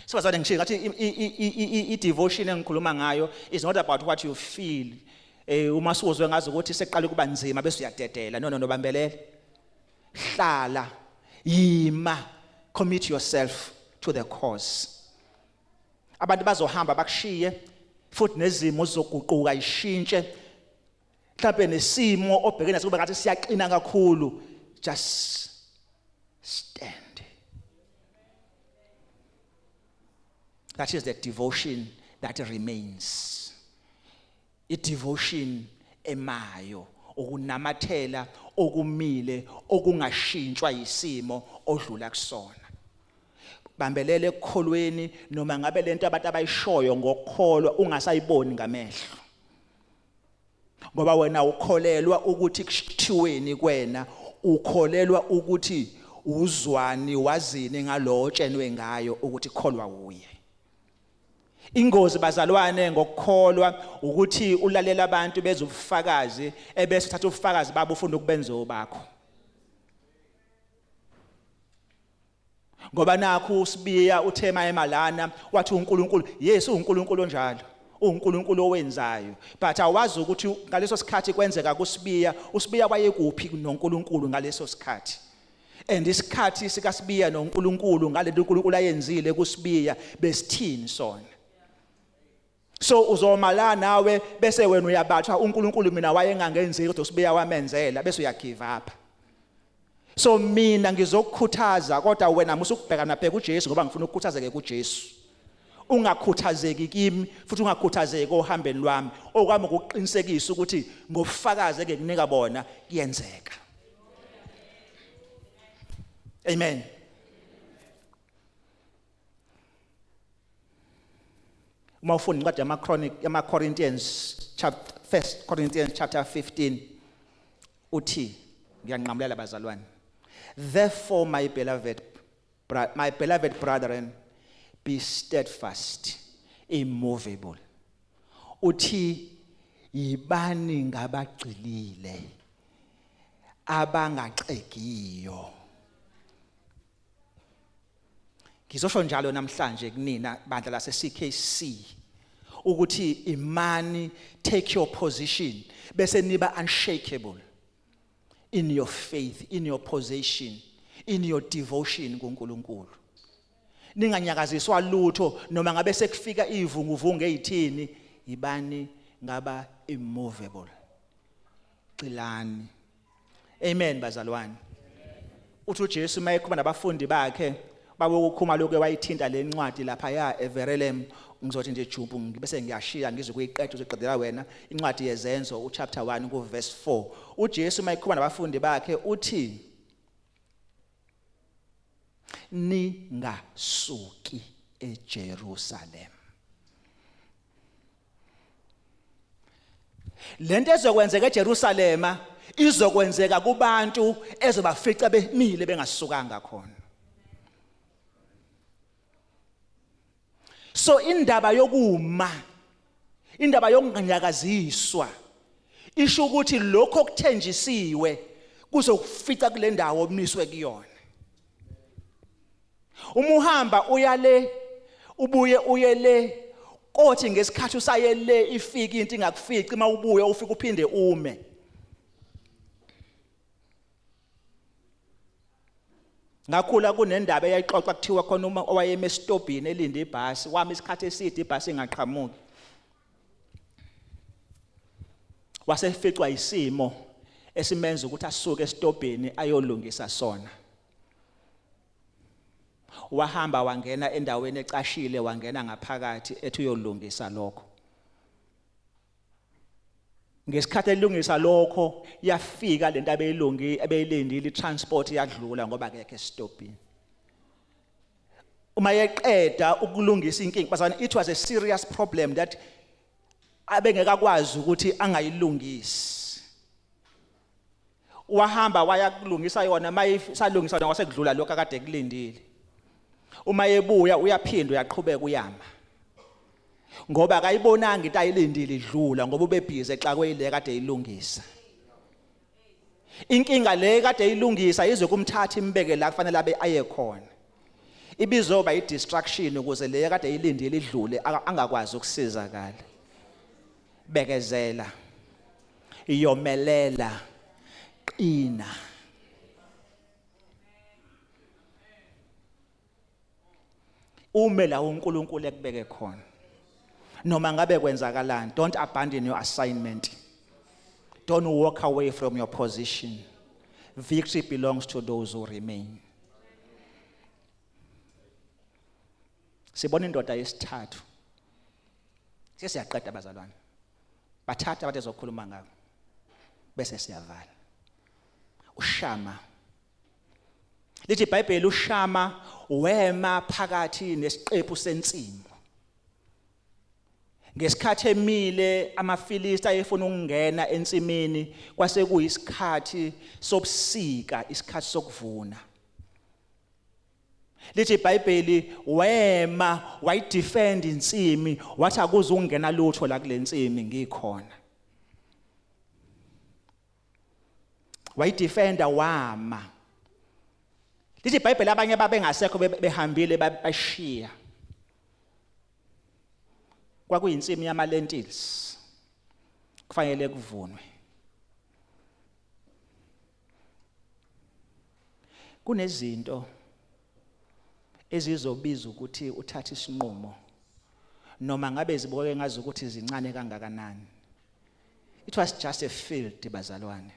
So bazalwane, ngisho ngathi i devotion engikhuluma ngayo is not about what you feel. Uma suzwe ngazi ukuthi seqala kuba nzima bese uyadedela. No, no, no, bambelela. Hlala, yima, commit yourself to the cause. Abantu bazohamba bakushiye, futhi nezimo zizoguquka ishintshe. Mhlawumbe nesimo obhekene naso kube ngathi siyaqina kakhulu. Just stand. That is the devotion that remains. I devotion emayo, ukunamathela okumile okungashintshwa yisimo odlula kusona. Bambelele ekukholweni noma ngabe lento abantu abayishoyo ngokukholwa ungasayiboni ngamehlo. Ngoba wena ukholelwa ukuthi kuthiweni kwena, ukholelwa ukuthi uzwani wazini ngalo tshenwe ngayo ukuthi kholwa uye. Ingozi bazalwane ngokukholwa ukuthi ulalela abantu bezubufakazi ebese uthatha ubufakazi babo ufuna ukubenza obakho. Ngoba nakhu uSibiya uthema emalana wathi uNkulunkulu, yes, uNkulunkulu onjalo, uNkulunkulu owenzayo, but awazi ukuthi ngaleso sikhathi kwenzeka kuSibiya, uSibiya wayekuphi noNkulunkulu ngaleso sikhathi. And isikhathi sikaSibiya noNkulunkulu ngalento uNkulunkulu ayenzile kuSibiya besithini sona? So uzoma la nawe bese wena uyabathwa, uNkulunkulu mina wayengangenzeki kodwa uSibiya wamenzela, bese uyagive up. So mina ngizokukhuthaza, kodwa wena musukubheka nabheka uJesu, ngoba ngifuna ukukhuthazeke kuJesu. Ungakhuthazeki kimi futhi ungakhuthazeki ohambeni lwami. Okwami ukuqinisekisa ukuthi ngobufakazi engikunika bona kuyenzeka. Amen. Uma ufunda incwadi yamaChronic yamaCorinthians chapter, 1 Corinthians chapter 15, uthi, ngiyanqamulela bazalwane, "Therefore, my beloved brethren, be steadfast, immovable." Uthi yibani ngabagxilile, abangaxegiyo. Ngizosho njalo namhlanje kunina bandla lase CKC ukuthi imani, take your position, bese niba unshakable in your faith, in your position, in your devotion kuNkulunkulu. Ninganyakaziswa lutho noma ngabe sekufika ivunguvungu ezithini, yibani ngaba immovable, gxilani. Amen bazalwane. Uthi uJesu mayekhuluma nabafundi bakhe babokukhuma lokho, wayithinta le ncwadi lapha ya eVerelem. Ngizothi nje jumpu bese ngiyashiya, ngizokuyiqeda, uzoqedela wena incwadi yeZenzo uchapter 1 ku verse 4. UJesu mayekhuluma nabafundi bakhe uthi, "Ningasuki eJerusalem." Lento ezokwenzeka eJerusalema izokwenzeka kubantu ezobafica bemile bengasukanga khona. So indaba yokuma, indaba yokunganyakaziswa, isho ukuthi lokho okuthenjisiwe kuzokufica kule ndawo omiswe kuyona. Uma uhamba uyale, ubuye uye le, kothi ngesikhathi usaye le ifike into ingakufici, uma ubuye ufike uphinde ume. Ngakhula kunendaba eyayixoxa, kuthiwa khona uma owayeme esitobhini elinde ibhasi, wami isikhathi eside ibhasi ingaqhamuki, waseficwa isimo esimenza ukuthi asuke esitobhini ayolungisa sona. Wahamba wangena endaweni ecashile, wangena ngaphakathi ethi uyolungisa lokho. Ngesikhathi elungisa lokho, yafika lento abeyilungi ebeyilindile, itransport yadlula ngoba akekho esitobhini. Uma yeqeda ukulungisa inkinga bazana, it was a serious problem that abengeke akwazi ukuthi angayilungisi. Wahamba waya kulungisa yona, mayisalungisa yona kwasekudlula lokho akade kulindile. Uma ebuya uyaphinda uyaqhubeka uyama, ngoba akayibonanga into ayilindile idlula, ngoba ubebhizi exakwe ile kade ilungisa. Inkinga le kade ilungisa izokumthatha imbeke la kufanele abe aye khona. Ibizoba i-distraction ukuze le kade ilindile idlule, angakwazi ukusizakala. Bekezela, yomelela, qina. Ume la uNkulunkulu ekubeke khona noma ngabe kwenzakalani. Don't abandon your assignment, don't walk away from your position. Victory belongs to those who remain. Sibona indoda yesithathu, sesiyaqeda bazalwane. Bathatha abantu ezokhuluma ngabo bese siyavala. UShama, lithi iBhayibheli, uShama wema phakathi nesiqephu sensimu. Ngesikhathi emile, amaFilisti ayefuna ukungena ensimini. Kwase kuyisikhathi sobusika, isikhathi sokuvuna. Lithi iBhayibheli wema wayidefend insimi, wathi akuze ukungena lutho la kule nsimi ngikhona. Wayidefenda, wama. Lithi iBhayibheli abanye babengasekho, behambile, bashiya. Kwakuyinsimi yama lentils, kufanele kuvunwe. Kunezinto ezizobiza ukuthi uthathe isinqumo, noma ngabe zibukeke ngazi ukuthi zincane kangakanani. It was just a field, bazalwane.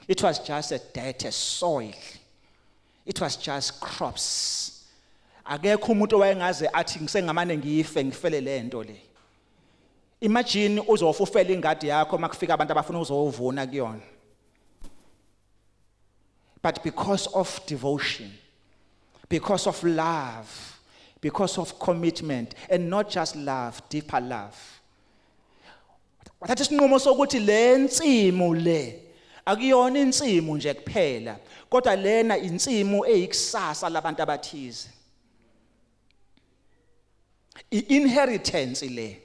It was just a dirt, a soil. It was just crops. Akekho umuntu owayengaze athi ngisengamane ngife, ngifele lento le. Imagine uzofufela ingadi yakho, makufika abantu abafuna uzovuna kuyona. But because of devotion, because of love, because of commitment, and not just love, deeper love, wathatha isinqumo sokuthi le nsimu le akuyona insimu nje kuphela, kodwa lena insimu eyikusasa labantu abathize, i-inheritance le,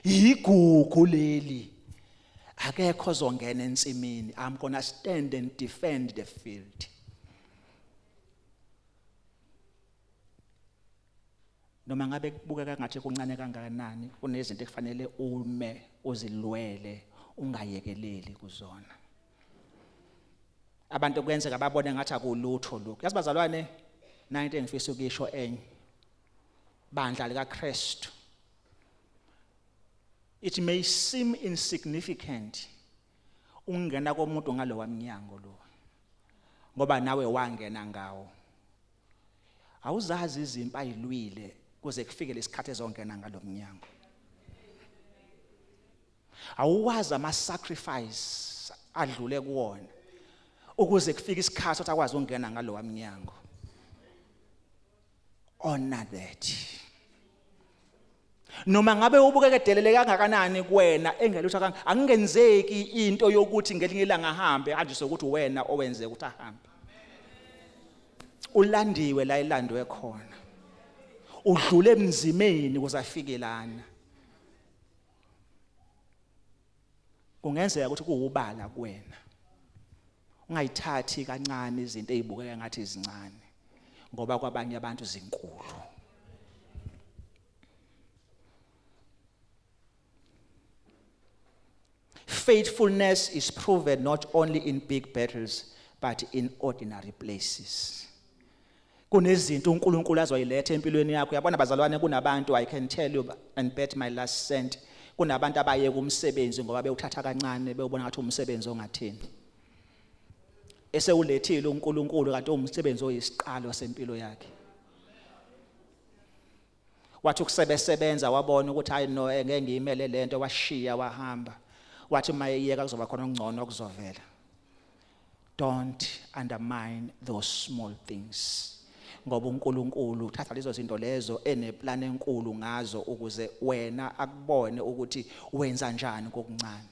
igugu leli, akekho ozongena ensimini. I'm gonna stand and defend the field. Noma ngabe kubukeka ngathi kuncane kangakanani, kunezinto ekufanele ume uzilwele, ungayekeleli kuzona. Abantu kuyenzeka babone ngathi akulutho lokhu. Yazi bazalwane, into engifisa ukuyisho enye, bandla likaKristu, it may seem insignificant ungena komuntu ngalowa mnyango lo, ngoba nawe wangena ngawo. Awuzazi izimpi ayilwile kuze kufike lesikhathi ezongena ngalomnyango. Awuwazi ama sacrifice adlule kuwona ukuze kufike isikhathi ukuthi akwazi ukungena ngalowa mnyango. Honor that. Noma ngabe ubukeke delele kangakanani kuwena, engelutho kanga, akungenzeki into yokuthi ngelinye ilanga ahambe hanjiswe ukuthi wena owenze ukuthi ahambe. Ulandiwe la elandwe khona, udlule emzimeni ukuze afike lana. Kungenzeka ukuthi kuwubala kuwena. Ungayithathi kancane izinto ezibukeka ngathi izincane, ngoba kwabanye abantu zinkulu. Faithfulness is proven not only in big battles but in ordinary places. Kunezinto uNkulunkulu azoyiletha empilweni yakho. Uyabona bazalwane, kunabantu, I can tell you and bet my last cent, kunabantu abaye kumsebenzi ngoba bewuthatha kancane, bewubona ngathi umsebenzi ongathini. Esewulethile uNkulunkulu, kanti umsebenzi oyisiqalo sempilo yakhe. Wathi ukusebenza wabona ukuthi hayi no, ngeke ngiyimele lento, washiya wahamba. Wathi uma eyeka kuzoba khona okungcono okuzovela. Don't undermine those small things, ngoba uNkulunkulu uthatha lezo zinto lezo eneplan enkulu ngazo ukuze wena akubone ukuthi wenza njani kokuncane.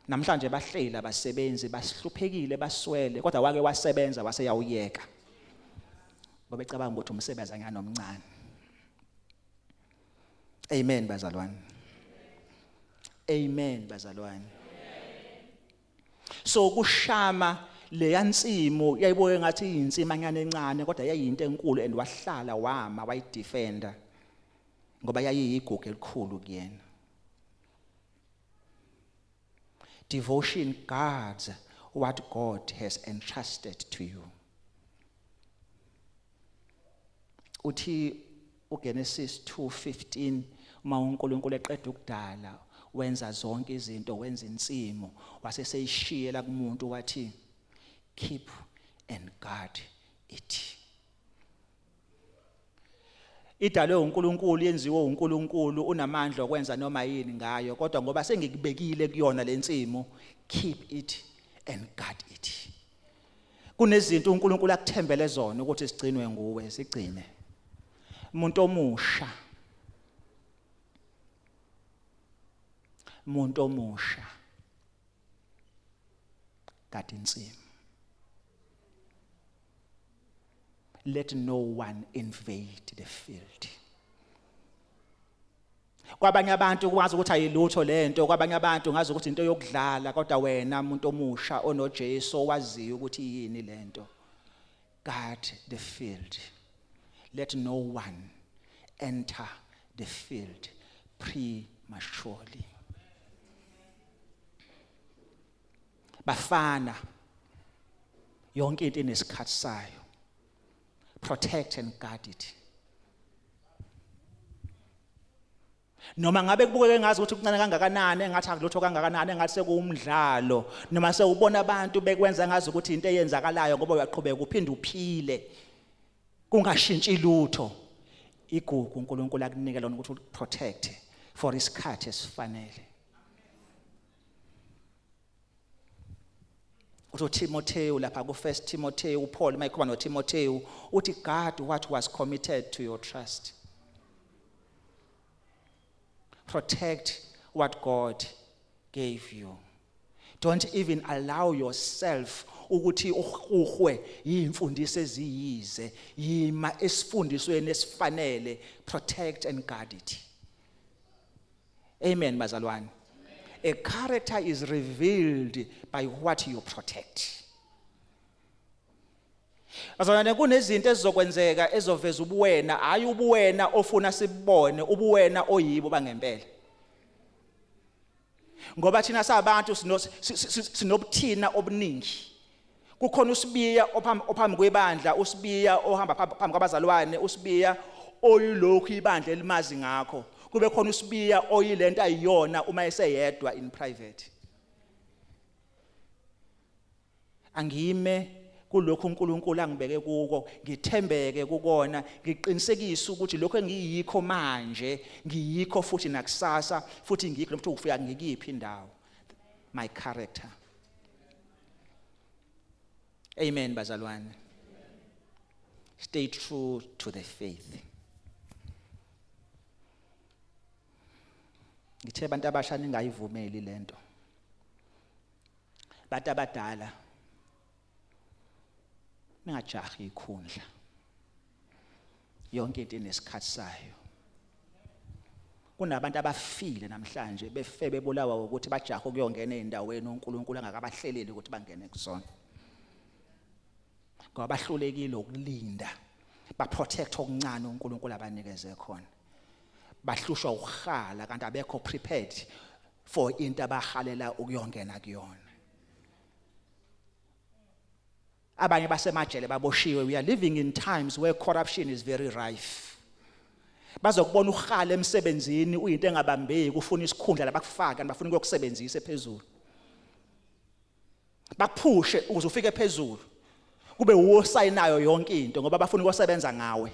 Namhlanje bahleli abasebenzi, basihluphekile, baswele, kodwa wake wasebenza wase yawuyeka ngoba ecabanga ukuthi umsebenzi anganomncane. Amen bazalwane, amen bazalwane. So kuShama, leya nsimu yayibuke ngathi iyinsimanyana encane, kodwa yayiyinto enkulu, and wahlala wama wayidefenda ngoba yayiyigugu elikhulu kuyena. Devotion guards what God has entrusted to you. Uthi uGenesis 2:15, uma uNkulunkulu eqeda ukudala, wenza zonke izinto, wenza insimu, wase seyishiyela kumuntu, wathi, "Keep and guard it." Idalwe uNkulunkulu, yenziwe uNkulunkulu, unamandla okwenza noma yini ngayo, kodwa ngoba sengikubekile kuyona lensimu, keep it and guard it. Kunezinto uNkulunkulu akuthembele zona ukuthi sigcinwe nguwe, sigcine. Umuntu omusha, umuntu omusha, gada insimu. Let no one invade the field. Kwabanye abantu kwazi ukuthi ayilutho lento, kwabanye abantu ngazi ukuthi into yokudlala, kodwa wena umuntu omusha onoJesu owaziyo ukuthi yini lento. Guard the field. Let no one enter the field prematurely. Bafana, yonke into inesikhathi sayo. Protect and guard it. Noma ngabe kubukeke ngazi ukuthi kuncane kangakanani, engathi akulutho kangakanani, engathi sekuwumdlalo, noma sewubona abantu bekwenza ngazi ukuthi into eyenzakalayo, ngoba uyaqhubeka uphinde uphile kungashintshi lutho, igugu uNkulunkulu akunike lona ukuthi uprotect for isikhathi esifanele. Uthi uTimotheo lapha ku 1 Timothy, uPaul mayikhuluma noTimotheo uthi, "Guard what was committed to your trust." Protect what God gave you. Don't even allow yourself ukuthi uhuhwe yimfundiso eziyize. Yima esifundisweni esifanele. Protect and guard it. Amen, bazalwane. A character is revealed by what you protect. Bazalwane, kunezinto ezizokwenzeka ezoveza ubuwena, hayi ubuwena ofuna sibone, ubuwena oyibo bangempela. Ngoba thina sabantu sinobuthina obuningi. Kukhona uSibiya ophambi kwebandla, uSibiya ohamba phambi kwabazalwane, uSibiya oyilokhu ibandla elimazi ngakho. Kube khona uSibiya oyilento ayiyona uma eseyedwa in private. Angime kulokhu uNkulunkulu angibeke kuko, ngithembeke kukona, ngiqinisekise ukuthi lokho engiyikho manje ngiyikho futhi nakusasa, futhi ngikho noma ufika ngikiphi indawo. My character. Amen, bazalwane. Stay true to the faith. Ngithe abantu abasha ningayivumeli lento. Bantu abadala, ningajahi ikhundla. Yonke into inesikhathi sayo. Kunabantu abafile namhlanje, befe bebulawa ukuthi bajahe ukuyongena ezindaweni uNkulunkulu angakabahleleli ukuthi bangene kuzona, ngoba bahlulekile ukulinda, baprotect okuncane uNkulunkulu abanikeze khona. Bahlushwa ukuhala kanti abekho prepared for into abahalela ukuyongena kuyona. Abanye basemajele, baboshiwe. We are living in times where corruption is very rife. Bazokubona uhala emsebenzini, uyinto engabambeki, ufuna isikhundla labakufaka, bafuna ukuyokusebenzisa ephezulu, bakuphushe ukuze ufike phezulu, kube uwosayinayo yonke into, ngoba bafuna ukusebenza ngawe.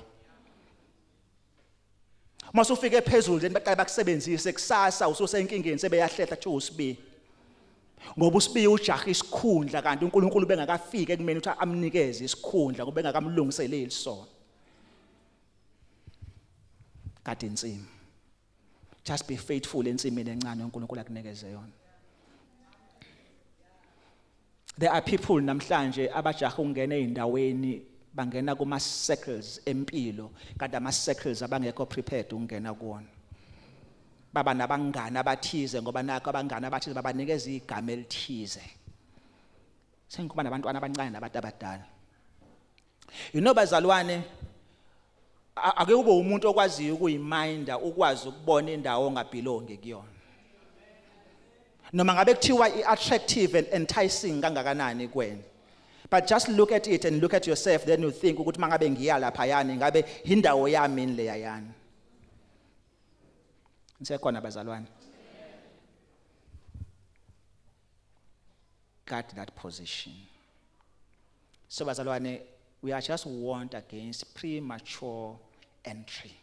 Uma usufike phezulu, then baqala bakusebenzise. Kusasa ususenkingeni, sebeyahlehla, kuthiwa uSibiya, ngoba uSibiya ujaha isikhundla kanti uNkulunkulu bengakafiki ekumeni ukuthi amnikeze isikhundla, ngoba engakamlungiseleli sona. Kade insimi, just be faithful ensimini encane uNkulunkulu akunikeze yona. There are people namhlanje abajaha ukungena ezindaweni, bangena kuma circles empilo kanti ama circles abangekho prepared ukungena kuwona. Baba nabangani abathize ngoba nakho abangani abathize babanikeza igama elithize. Sengikhuluma nabantwana abancane nabantu abadala. Bazalwane, ake ube umuntu okwaziyo ukuyiminda, ukwazi ukubona indawo ongabelongi kuyona, noma ngabe kuthiwa i-attractive and enticing kangakanani kuwena. But just look at it and look at yourself, then you think ukuthi mangabe ngiya laphayani, ngabe indawo yami yini leyayani? Nisekhona, bazalwane? Guard that position. So bazalwane, we are just warned against premature entry.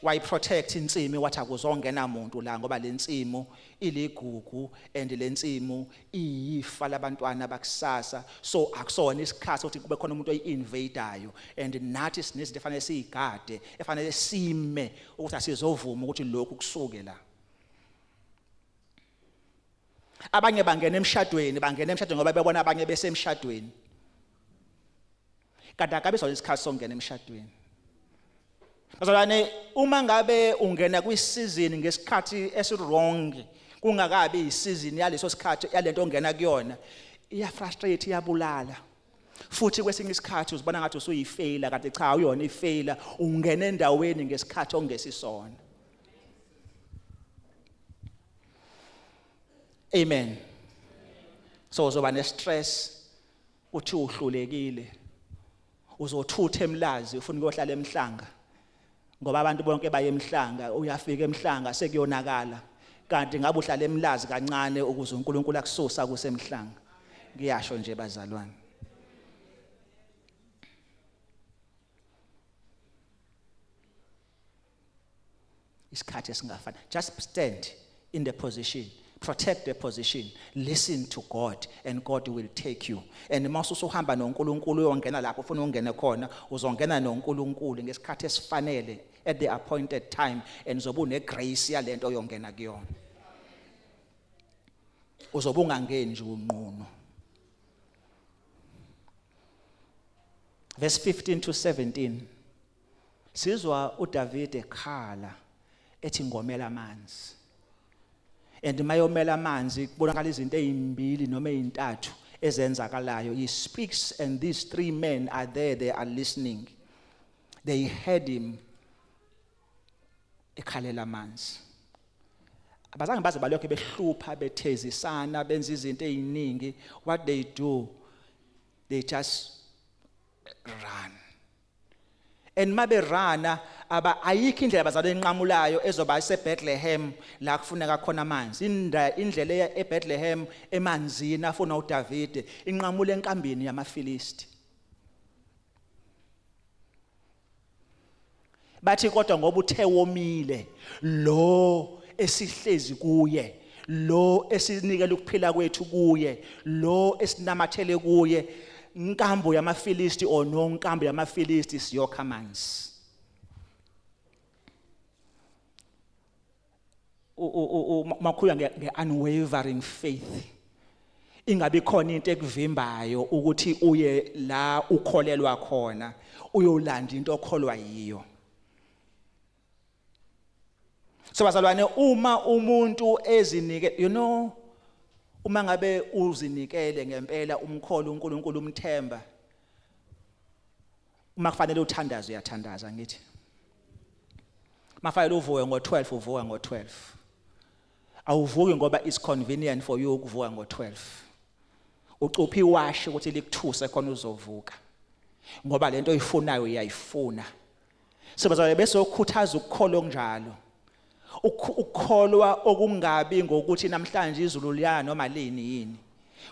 Wayiprotect insimi, wathi akuzongena umuntu la, ngoba lensimu iligugu and lensimu iyifa labantwana bakusasa. So akusona isikhathi ukuthi kube khona umuntu oyi-invadeayo, and nathi sinezinto efanele siyigade, efanele sime ukuthi asizovuma ukuthi lokhu kusuke la. Abanye bangena emshadweni, bangena emshadweni ngoba bebona abanye besemshadweni, kanti akabe sona isikhathi sokungena emshadweni. Bazalwane, uma ngabe ungena kwisizini ngesikhathi esiwrong, kungakabi isizini yaleso sikhathi yalento ongena kuyona, iya frustrate, iyabulala. Futhi kwesinye isikhathi uzibona ngathi usuyifeyila, kanti cha, uyona ifeyila, ungena endaweni ngesikhathi ongesisona. Amen. So uzoba nestress uthi uhlulekile, uzothutha eMlazi ufuna ukuyohlala eMhlanga ngoba abantu bonke baye eMhlanga. Uyafika eMhlanga sekuyonakala, kanti ngabe uhlala eMlazi kancane ukuze uNkulunkulu akususa kuseMhlanga. Ngiyasho nje bazalwane. Isikhathi esingafani. Just stand in the position, protect the position, listen to God and God will take you. And mase usuhamba noNkulunkulu uyongena lapho ufuna ungene khona, uzongena noNkulunkulu ngesikhathi esifanele, at the appointed time, and uzobe une grace yalento oyongena kuyona. Uzobe ungangeni nje unqunu. Verse 15 to 17, sizwa uDavid ekhala ethi ngomela amanzi. And mayomela amanzi kubonakala izinto ezimbili noma ezintathu ezenzakalayo. He speaks and these three men are there, they are listening, they heard him ekhalela amanzi. Abazange baze balokho behlupha, bethezisana, benza izinto eziningi. What they do, they just run. And mabe rana aba ayikho indlela abazali enqamulayo ezoba eseBethlehem la kufuneka khona amanzi. Indlela eya eBethlehem emanzini afuna uDavide inqamula enkambini yamaFilisti. Bathi kodwa ngoba uthe womile lo esihlezi kuye, lo esinikela ukuphila kwethu kuye, lo esinamathele kuye, inkambo yamaFilisti or nonkambo yamaFilisti, siyokha amanzi. Makhulunywa nge-unwavering faith, ingabi khona into ekuvimbayo ukuthi uye la ukholelwa khona, uyolanda into okholwa yiyo. So bazalwane, uma umuntu ezinike, uma ngabe uzinikele ngempela, umkholo uNkulunkulu, umthemba, uma kufanele uthandaze uyathandaza. Ngithi mafanele uvuke ngo12, uvuka ngo12. Awuvuki ngoba it's convenient for you ukuvuka ngo12. Ucupha iwashi ukuthi likuthuse khona uzovuka, ngoba lento oyifunayo uyayifuna. So bazalwane, bese ukhuthaza ukukholwa okunjalo, ukukholwa okungabi ngokuthi namhlanje izulu liyana noma lini yini,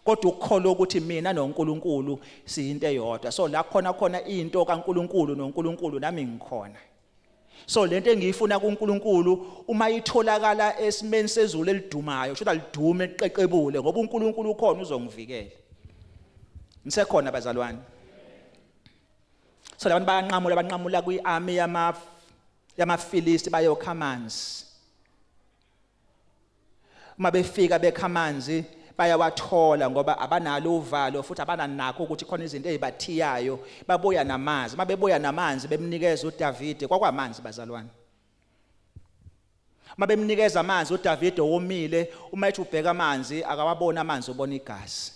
kodwa ukukholwa ukuthi mina noNkulunkulu siyinto eyodwa. So la khona khona into kaNkulunkulu noNkulunkulu, nami ngikhona. So lento engiyifuna kuNkulunkulu, uma itholakala esimeni sezulu elidumayo, kusho lidume liqeqebule, ngoba uNkulunkulu ukhona, uzongivikela. Nisekhona bazalwane? So labantu bayanqamula, banqamula kwi-army yamaFilisti, bayokha amanzi. Uma befika bekha amanzi bayawathola, ngoba abanalo uvalo futhi abananakho ukuthi khona izinto ezibathiyayo. Babuya namanzi. Uma bebuya namanzi bemnikeza uDavide, kwakwamanzi bazalwane. Uma bemnikeza amanzi uDavide womile, uma ethi ubheka amanzi akawabona amanzi, ubona igazi.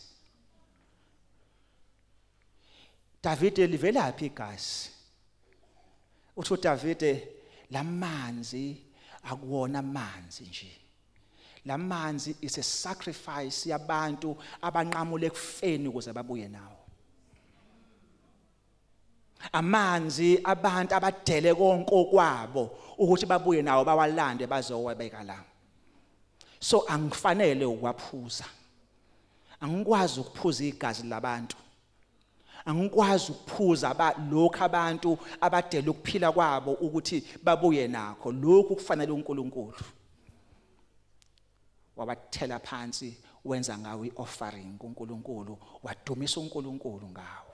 Davide, livelaphi igazi? Uthi uDavide, lamanzi akuwona amanzi nje, lamanzi is a sacrifice yabantu abanqamule ekufeni ukuze babuye nawo. Amanzi abantu abadele konke okwabo ukuthi babuye nawo, bawalande bazowabeka la. So angifanele ukwaphuza, angikwazi ukuphuza igazi labantu, angikwazi ukuphuza lokhu abantu abadela ukuphila kwabo ukuthi babuye nakho. Lokhu kufanele uNkulunkulu. Wabathela phansi, wenza ngawo ioffering kuNkulunkulu, wadumisa uNkulunkulu ngawo.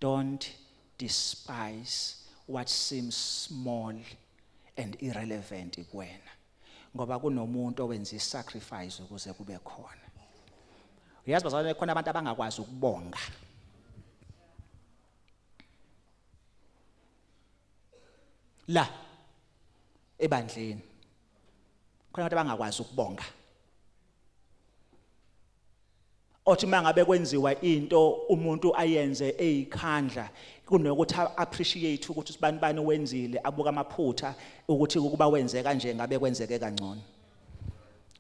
Don't despise what seems small and irrelevant kuwena, ngoba kunomuntu owenza isacrifice ukuze kube khona. Uyazi bazalwane, khona abantu abangakwazi ukubonga. La ebandleni khona abantu abangakwazi ukubonga. Othi mangabe kwenziwa into umuntu ayenze eyikhandla, kunokuthi appreciate ukuthi sibani bani wenzile, abuka amaphutha ukuthi ukuba wenze kanje ngabe kwenzeke kangcono,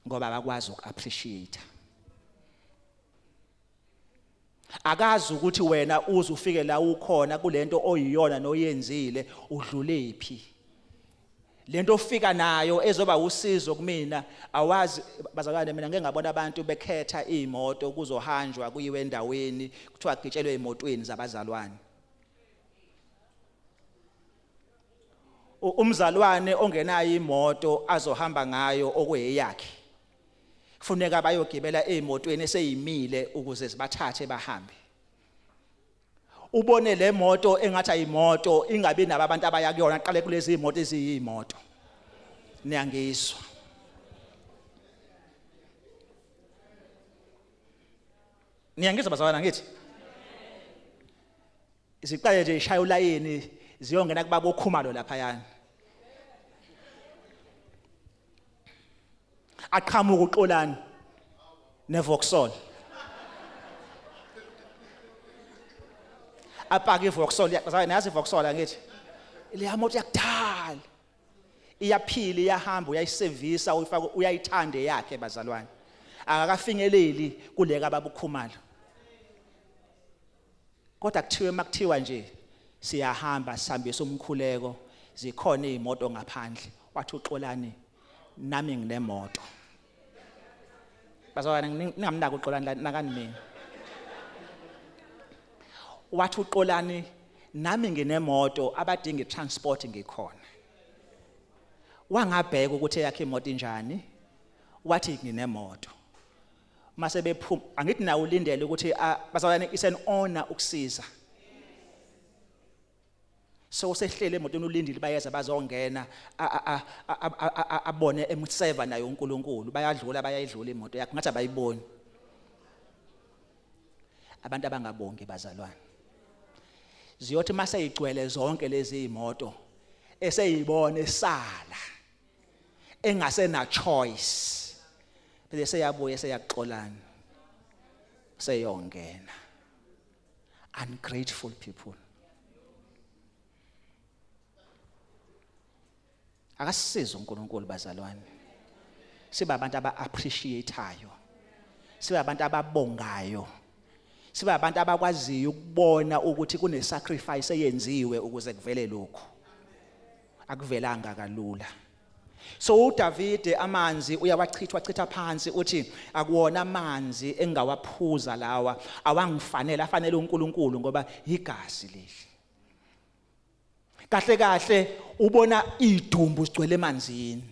ngoba abakwazi ukuappreciate. Akazi ukuthi wena uze ufike la ukhona kulento oyiyona noyenzile udlulephi. Lento ofika nayo ezoba usizo kumina awazi. Bazalwane, mina ngeke ngabona abantu bekhetha imoto, kuzohanjwa kuyiwe endaweni, kuthiwa gitshelwe emotweni zabazalwane. Umzalwane ongenayo imoto azohamba ngayo okuyeyakhe, kufuneka bayogibela ezimotweni eseyimile ukuze zibathathe bahambe. Ubone le moto engathi ayimoto, ingabi nabo abantu abaya kuyona, aqale kulezi imoto eziyimoto. Niyangizwa? Niyangizwa bazalwana? Ngithi ziqale nje ishaya ulayini ziyongena kubaba oKhumalo laphayana, aqhamuka uXolani neVauxhall, apaka iVauxhall. Bazalwane, nazi iVauxhall, angithi leya moto yakudala iyaphila, iyahamba, uyayisevisa, uyifaka, uyayithanda yakhe. Bazalwane, akakafinyeleli kuleka babukhumalo, kodwa kuthiwe makuthiwa nje siyahamba sihambisa umkhuleko, zikhona izimoto ngaphandle, wathi uXolani, "Nami nginemoto." Bazalwane, ningamnaki uXolani, nakani mina. Wathi uXolani, "Nami nginemoto, abadinga itransport ngikhona." Wangabheka ukuthi eyakhe imoto injani, wathi nginemoto. Mase bephuma, angithi nawe ulindele ukuthi, bazalwane, it's an honor ukusiza. So usehlele emotweni, ulindile, bayeza bazongena, abone emseva naye uNkulunkulu. Bayadlula, bayayidlula imoto yakhe ngathi abayiboni. Abantu abangabongi, bazalwane, ziyothi mase igcwele zonke lezi imoto, eseyibona esala engasena choice, bese seyabuya seyakuXolani seyongena. Ungrateful people. Akasisize uNkulunkulu, bazalwane, siba abantu aba-appreciate-ayo, siba abantu ababongayo, siba abantu abakwaziyo ukubona ukuthi kune-sacrifice eyenziwe ukuze kuvele lokhu, akuvelanga kalula. So uDavide amanzi uyawachitha, wachitha phansi, uthi akuwona amanzi engawaphuza lawa, awangifanele, afanele uNkulunkulu ngoba igazi leli. Kahle kahle ubona idumbu sigcwele emanzini.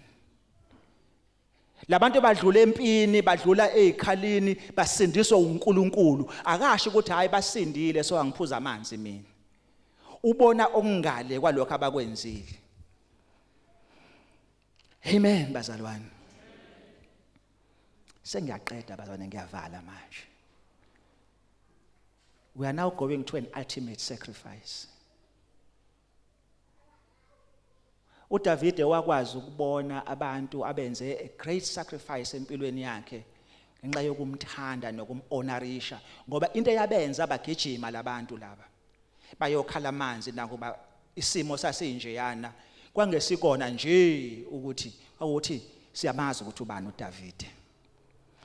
Labantu badlula empini, badlula ezikhalini, basindiswa uNkulunkulu. Akasho ukuthi hayi, basindile, so angiphuza amanzi mina. Ubona okungale kwalokho abakwenzile. Amen, bazalwane. Sengiyaqeda, bazalwane, ngiyavala manje. We are now going to an ultimate sacrifice. uDavide wakwazi ukubona abantu abenze a great sacrifice empilweni yakhe ngenxa yokumthanda nokumhonorisha, ngoba into eyabenza bagijima labantu laba bayokhala amanzi nakuba isimo sasinjeyana, kwangesikona nje ukuthi siyamazi ukuthi ubani uDavide,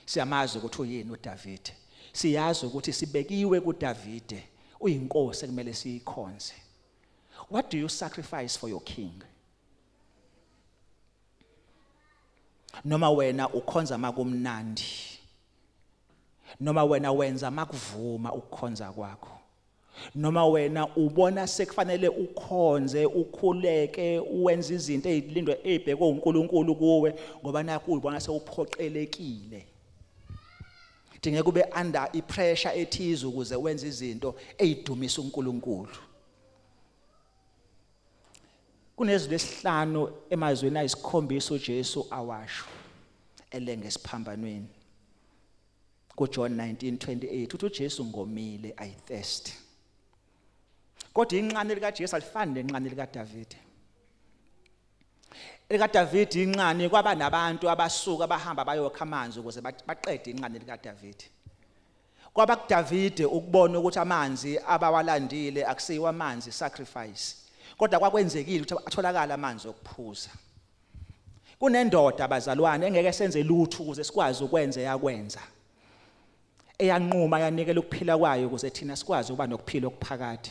siyamazi ukuthi uyini uDavide, siyazi ukuthi sibekiwe kuDavide, uyinkosi ekumele siyikhonze. What do you sacrifice for your king? Noma wena ukhonza makumnandi, noma wena wenza makuvuma ukukhonza kwakho, noma wena ubona sekufanele ukhonze, ukhuleke, uwenze izinto ezilindwe, ezibhekwe uNkulunkulu kuwe, ngoba nakho uyibona sewuphoqelekile, dingeka ube under ipressure ethize ukuze wenze izinto ezidumisa uNkulunkulu? Kunezinto esihlanu emazweni ayisikhombisa uJesu awasho elenge esiphambanweni. KuJohn 19:28 uthi uJesu, "Ngomile, I thirst." Kodwa inxano likaJesu alifani nenxano likaDavide. LikaDavid inxane kwaba nabantu abasuka bahamba bayokha amanzi ukuze baqede inxane likaDavid. Kwaba kuDavide ukubona ukuthi amanzi abawalandile akusiwo amanzi sacrifice, kodwa kwakwenzekile ukuthi atholakala amanzi okuphuza. Kunendoda, bazalwane, engeke senze lutho ukuze sikwazi ukwenza yakwenza, eyanquma yanikela ukuphila kwayo ukuze thina sikwazi ukuba nokuphila okuphakade.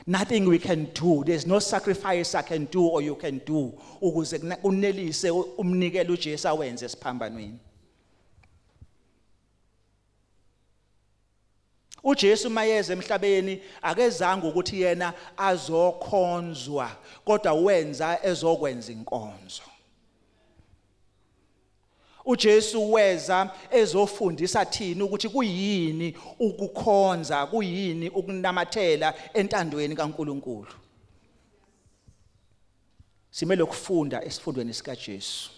Nothing we can do, there's no sacrifice I can do or you can do ukuze kunelise umnikelo uJesu awenze esiphambanweni. UJesu mayeze emhlabeni akezanga ukuthi yena azokhonzwa, kodwa wenza ezokwenza inkonzo. UJesu weza ezofundisa thina ukuthi kuyini ukukhonza, kuyini ukunamathela entandweni kaNkuluNkulu. Simele ukufunda esifundweni sikaJesu.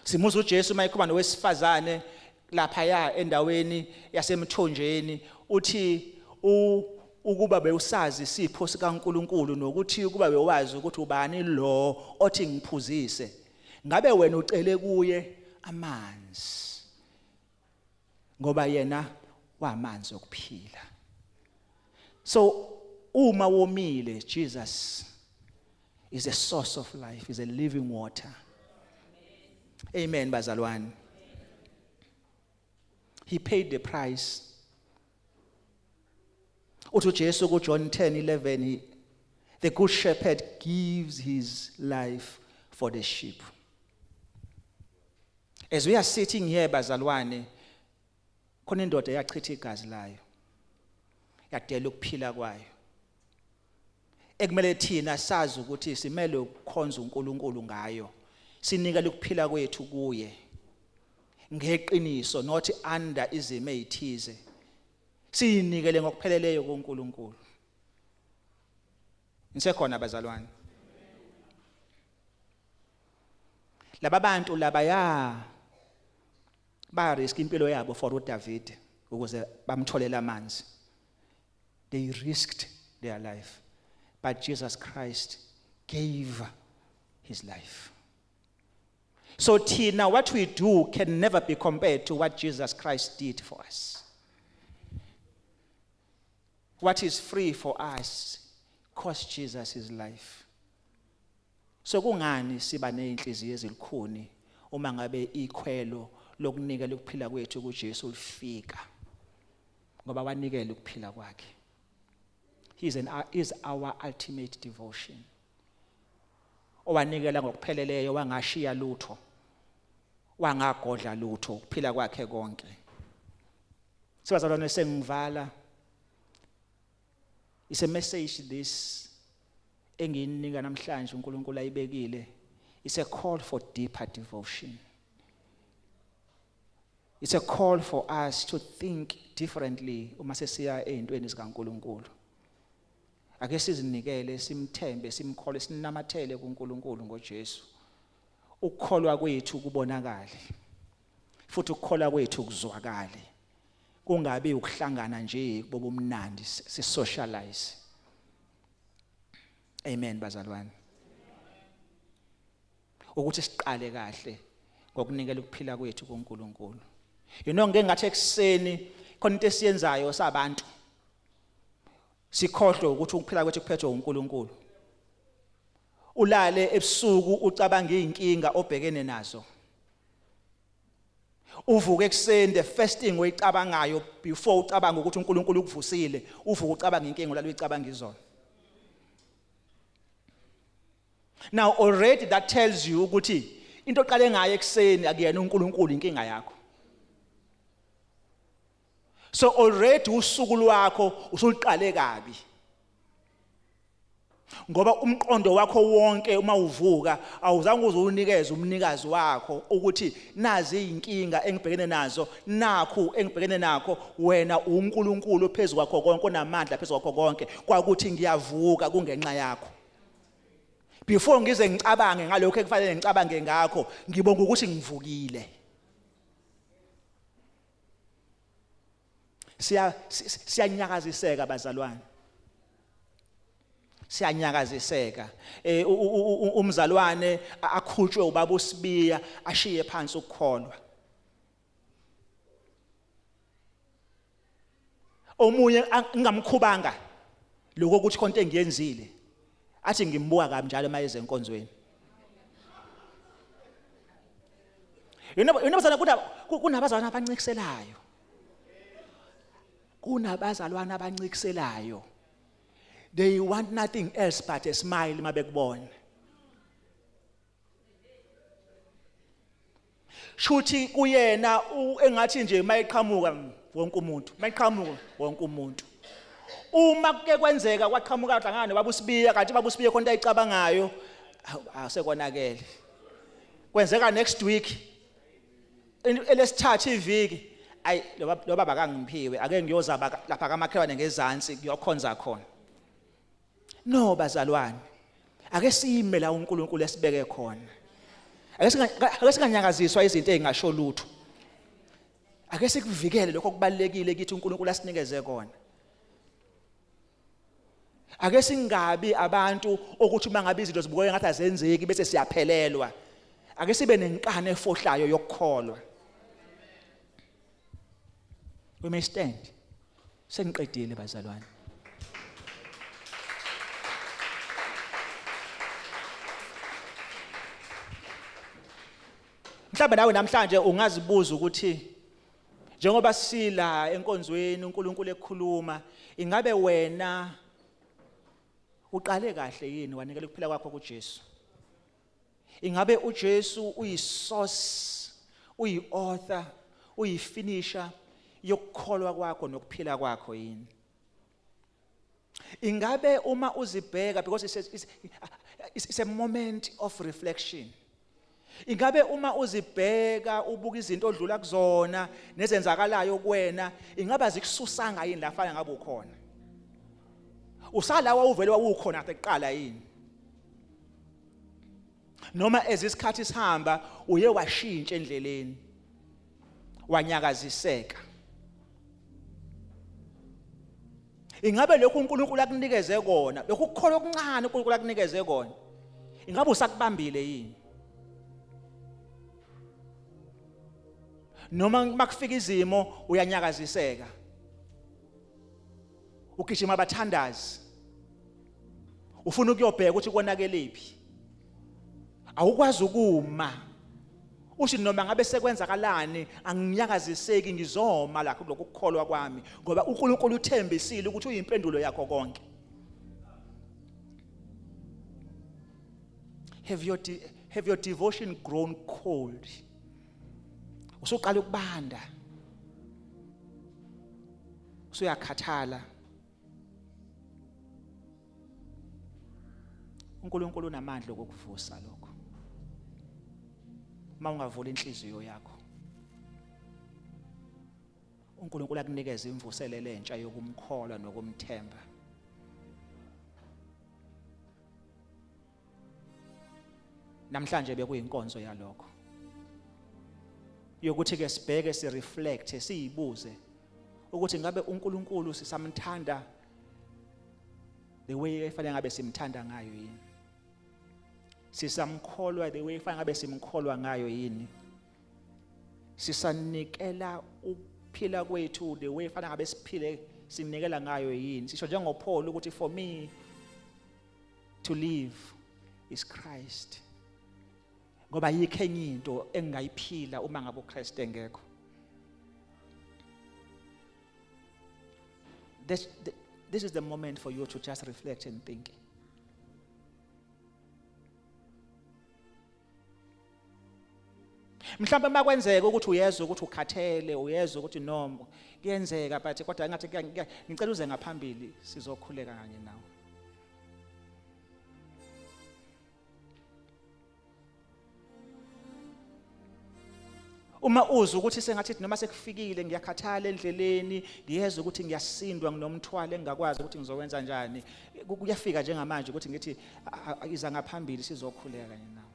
Simuzwa uJesu mayekhuluma nowesifazane laphaya endaweni yasemthonjeni, uthi ukuba bewusazi isipho sikaNkuluNkulu nokuthi ukuba bewazi ukuthi ubani lo othi ngiphuzise, ngabe wena ucele kuye amanzi, ngoba yena wamanzi okuphila. So uma womile, Jesus is a source of life, is a living water. Amen, bazalwane. He paid the price. Uthi uJesu kuJohn 10:11, the good shepherd gives his life for the sheep. As we are sitting here, bazalwane, khona indoda eyachitha igazi layo, yadela ukuphila kwayo, ekumele thina sazi ukuthi simele ukukhonza uNkulunkulu ngayo, sinikele ukuphila kwethu kuye ngeqiniso, not under izimo ezithize, siyinikele ngokupheleleyo kuNkulunkulu. Nisekhona, bazalwane? Laba bantu laba ya ba risk impilo yabo for uDavid ukuze bamtholele amanzi. They risked their life, but Jesus Christ gave his life. So thina, what we do can never be compared to what Jesus Christ did for us. What is free for us cost Jesus his life. So kungani siba nezinhliziyo ezilukhuni uma ngabe ikhwelo lokunikela ukuphila kwethu kuJesu lifika? Ngoba wanikela ukuphila kwakhe. He is our ultimate devotion, owanikela ngokupheleleyo, wangashiya lutho, wangagodla lutho, ukuphila kwakhe konke. Sibazalwane, sengivala. It's a message this engiyinika namhlanje uNkulunkulu ayibekile. It's a call for deeper devotion. It's a call for us to think differently uma sesiya ezintweni zikaNkulunkulu. Ake sizinikele, simthembe, simkholwe, sinamathele kuNkulunkulu ngoJesu. Ukukholwa kwethu kubonakale futhi ukukholwa kwethu kuzwakale, kungabi ukuhlangana nje bobumnandi, si-socialize. Amen, bazalwane. Ukuthi siqale kahle ngokunikela ukuphila kwethu kuNkulunkulu. Ngeke ngathi ekuseni khona into esiyenzayo sabantu, sikhohlwe ukuthi ukuphila kwethu kuphethwe uNkulunkulu. Ulale ebusuku ucabanga izinkinga obhekene nazo, uvuke ekuseni, the first thing oyicabangayo before ucabanga ukuthi uNkulunkulu ukuvusile, uvuka ucabanga inkinga olala uyicabanga izolo. Now already that tells you ukuthi into oqale ngayo ekuseni akuyena uNkulunkulu inkinga yakho. So already usuku lwakho usuliqale kabi, ngoba umqondo wakho wonke uma uvuka awuzange uze unikeze umnikazi wakho ukuthi nazi izinkinga engibhekene nazo, nakhu engibhekene nakho, wena uNkulunkulu phezulu kwakho konke, onamandla phezulu kwakho konke, kwakuthi ngiyavuka kungenxa yakho. Before ngize ngicabange ngalokho ekufanele ngicabange ngakho, ngibonga ukuthi ngivukile. Siya siyanyakaziseka, bazalwane. Siyanyakaziseka. Umzalwane akhutshwe ubaba uSibiya ashiye phansi ukukholwa. Omunye ngingamkhubanga lokho ukuthi khonto engiyenzile, athi ngimbuka kabi njalo mayeze enkonzweni. You know bazalwane, kunabazalwane abancikiselayo. Kunabazalwane abancikiselayo. They want nothing else but a smile mabekubona. Shuthi kuyena engathi nje mayiqhamuka wonke umuntu, mayiqhamuka wonke umuntu. Uma kuke kwenzeka kwaqhamuka hlangana baba uSibiya, kanti baba uSibiya khona ayicabangayo, asekonakele. Kwenzeka next week, elesithathu iviki, ayi, lo baba kangiphiwe, ake ngiyozaba lapha kamakhelwane ngezansi ngiyokhonza khona. No bazalwane, ake sime la uNkulunkulu esibeke khona. Ake singanyakaziswa izinto ezingasho lutho. Ake sikuvikele lokho okubalekile kithi uNkulunkulu asinikeze kona. Ake singabi abantu okuthi mangabe izinto zibukeka ngathi azenzeki bese siyaphelelwa. Ake sibe nenkani efohlayo yokukholwa. We may stand. Sengiqedile bazalwane. Mhlawumbe nawe namhlanje ungazibuza ukuthi njengoba sila enkonzweni uNkulunkulu ekhuluma, ingabe wena uqale kahle yini wanikela ukuphila kwakho kuJesu? Ingabe uJesu uyisource, uyi-author, uyifinisher yokukholwa kwakho nokuphila kwakho yini? Ingabe uma uzibheka, because it's a moment of reflection, ingabe uma uzibheka ubuka izinto odlula kuzona nezenzakalayo kuwena, ingabe azikususanga yini la fana ngabe ukhona? Usala wawuvele wawukhona kuqala yini, noma ezisikhathi sihamba uye washintsha endleleni, wanyakaziseka? Ingabe lokhu uNkulunkulu akunikeze kona, lokhu kukholwa okuncane uNkulunkulu akunikeze kona, ingabe usakubambile yini, noma makufika izimo uyanyakaziseka, ugijima abathandazi, ufuna ukuyobheka ukuthi konakelephi, awukwazi ukuma uthi noma ngabe sekwenzakalani anginyakaziseki, ngizoma lakho lokhu kukholwa kwami, ngoba uNkulunkulu uthembisile ukuthi uyimpendulo yakho konke? Have your devotion grown cold? Usuqala ukubanda, usuyakhathala. uNkulunkulu unamandla okukuvusa lokho uma ungavula inhliziyo yakho, uNkulunkulu akunikeze imvuselelo entsha yokumkholwa nokumthemba. Namhlanje bekuyinkonzo yalokho, yokuthi ke sibheke, sireflect, siyibuze ukuthi ngabe uNkulunkulu sisamthanda the way efanele ngabe simthanda ngayo yini, sisamkholwa the way efanele ngabe simkholwa ngayo yini, sisanikela ukuphila kwethu the way efanele ngabe siphile sinikela ngayo yini. Sisho njengoPaul ukuthi, "For me to live is Christ," ngoba yikho enye into engingayiphila uma ngabe uKristu engekho. This is the moment for you to just reflect and think. Mhlawumbe makwenzeka ukuthi uyezwa ukuthi ukhathele, uyezwa ukuthi noma kuyenzeka, but kodwa ngathi ngicela uze ngaphambili, sizokhuleka kanye nawe. Uma uzwa ukuthi sengathi noma sekufikile ngiyakhathala endleleni, ngiyezwa ukuthi ngiyasindwa, nginomthwalo engingakwazi ukuthi ngizokwenza njani, kuyafika njengamanje ukuthi ngithi iza ngaphambili, sizokhuleka kanye nawe.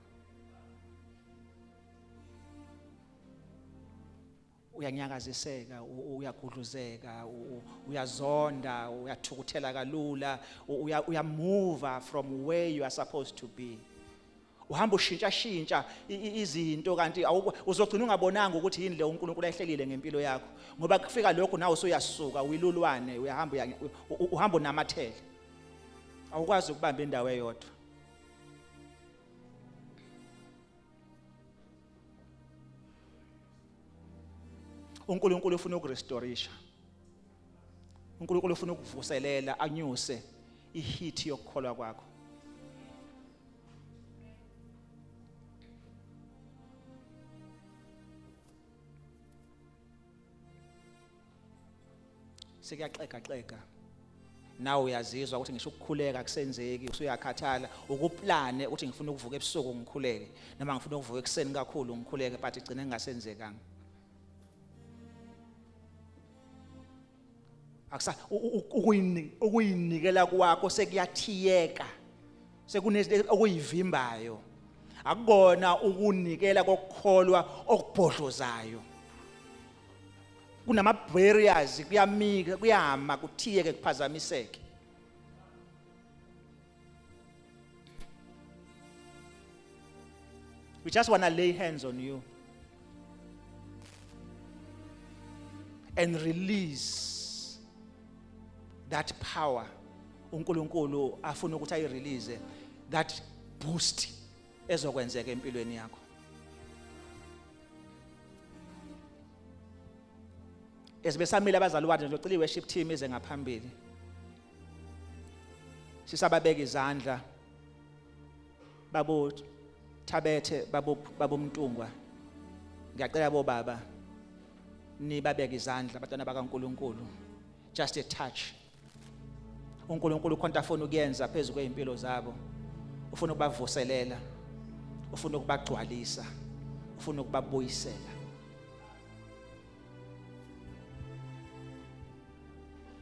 Uyanyakaziseka, uyagudluzeka, uyazonda, uyathukuthela kalula, uyamuva from where you are supposed to be. Uhamba ushintsha shintsha izinto, kanti uzogcina ungabonanga ukuthi yini le uNkulunkulu ayihlelile ngempilo yakho, ngoba kufika lokho nawe usuyasuka, uyilulwane, uyahamba, uhamba unamathele, awukwazi ukubamba indawo eyodwa. uNkulunkulu ufuna ukurestorisha, uNkulunkulu ufuna ukuvuselela, anyuse iheat yokukholwa kwakho. Sekuyaxega xega, nawe uyazizwa ukuthi ngisho ukukhuleka kusenzeki, usuyakhathala. Ukuplane ukuthi ngifuna ukuvuka ebusuku ngikhuleke, noma ngifuna ukuvuka ekuseni kakhulu ngikhuleke, but igcine ngingasenzekanga. Akusa ukuyinikela kwakho sekuyathiyeka, sekunezinto okuyivimbayo. Akukona ukunikela kokukholwa okubhodlozayo, kunama barriers, kuyamika, kuyama, kuthiyeke, kuphazamiseke. We just want to lay hands on you and release that power uNkulunkulu afuna ukuthi ayirelease, that boost ezokwenzeka empilweni yakho. Esibesamile abazalwane, ngizocela i-worship team ize ngaphambili, sisababeka izandla. Babo Thabethe, babo babomntungwa, ngiyacela bobaba nibabeke izandla abantwana bakaNkuluNkulu, just a touch. uNkulunkulu khonto afuna ukuyenza phezulu kwezimpilo zabo, ufuna ukubavuselela, ufuna ukubagcwalisa, ufuna ukubabuyisela.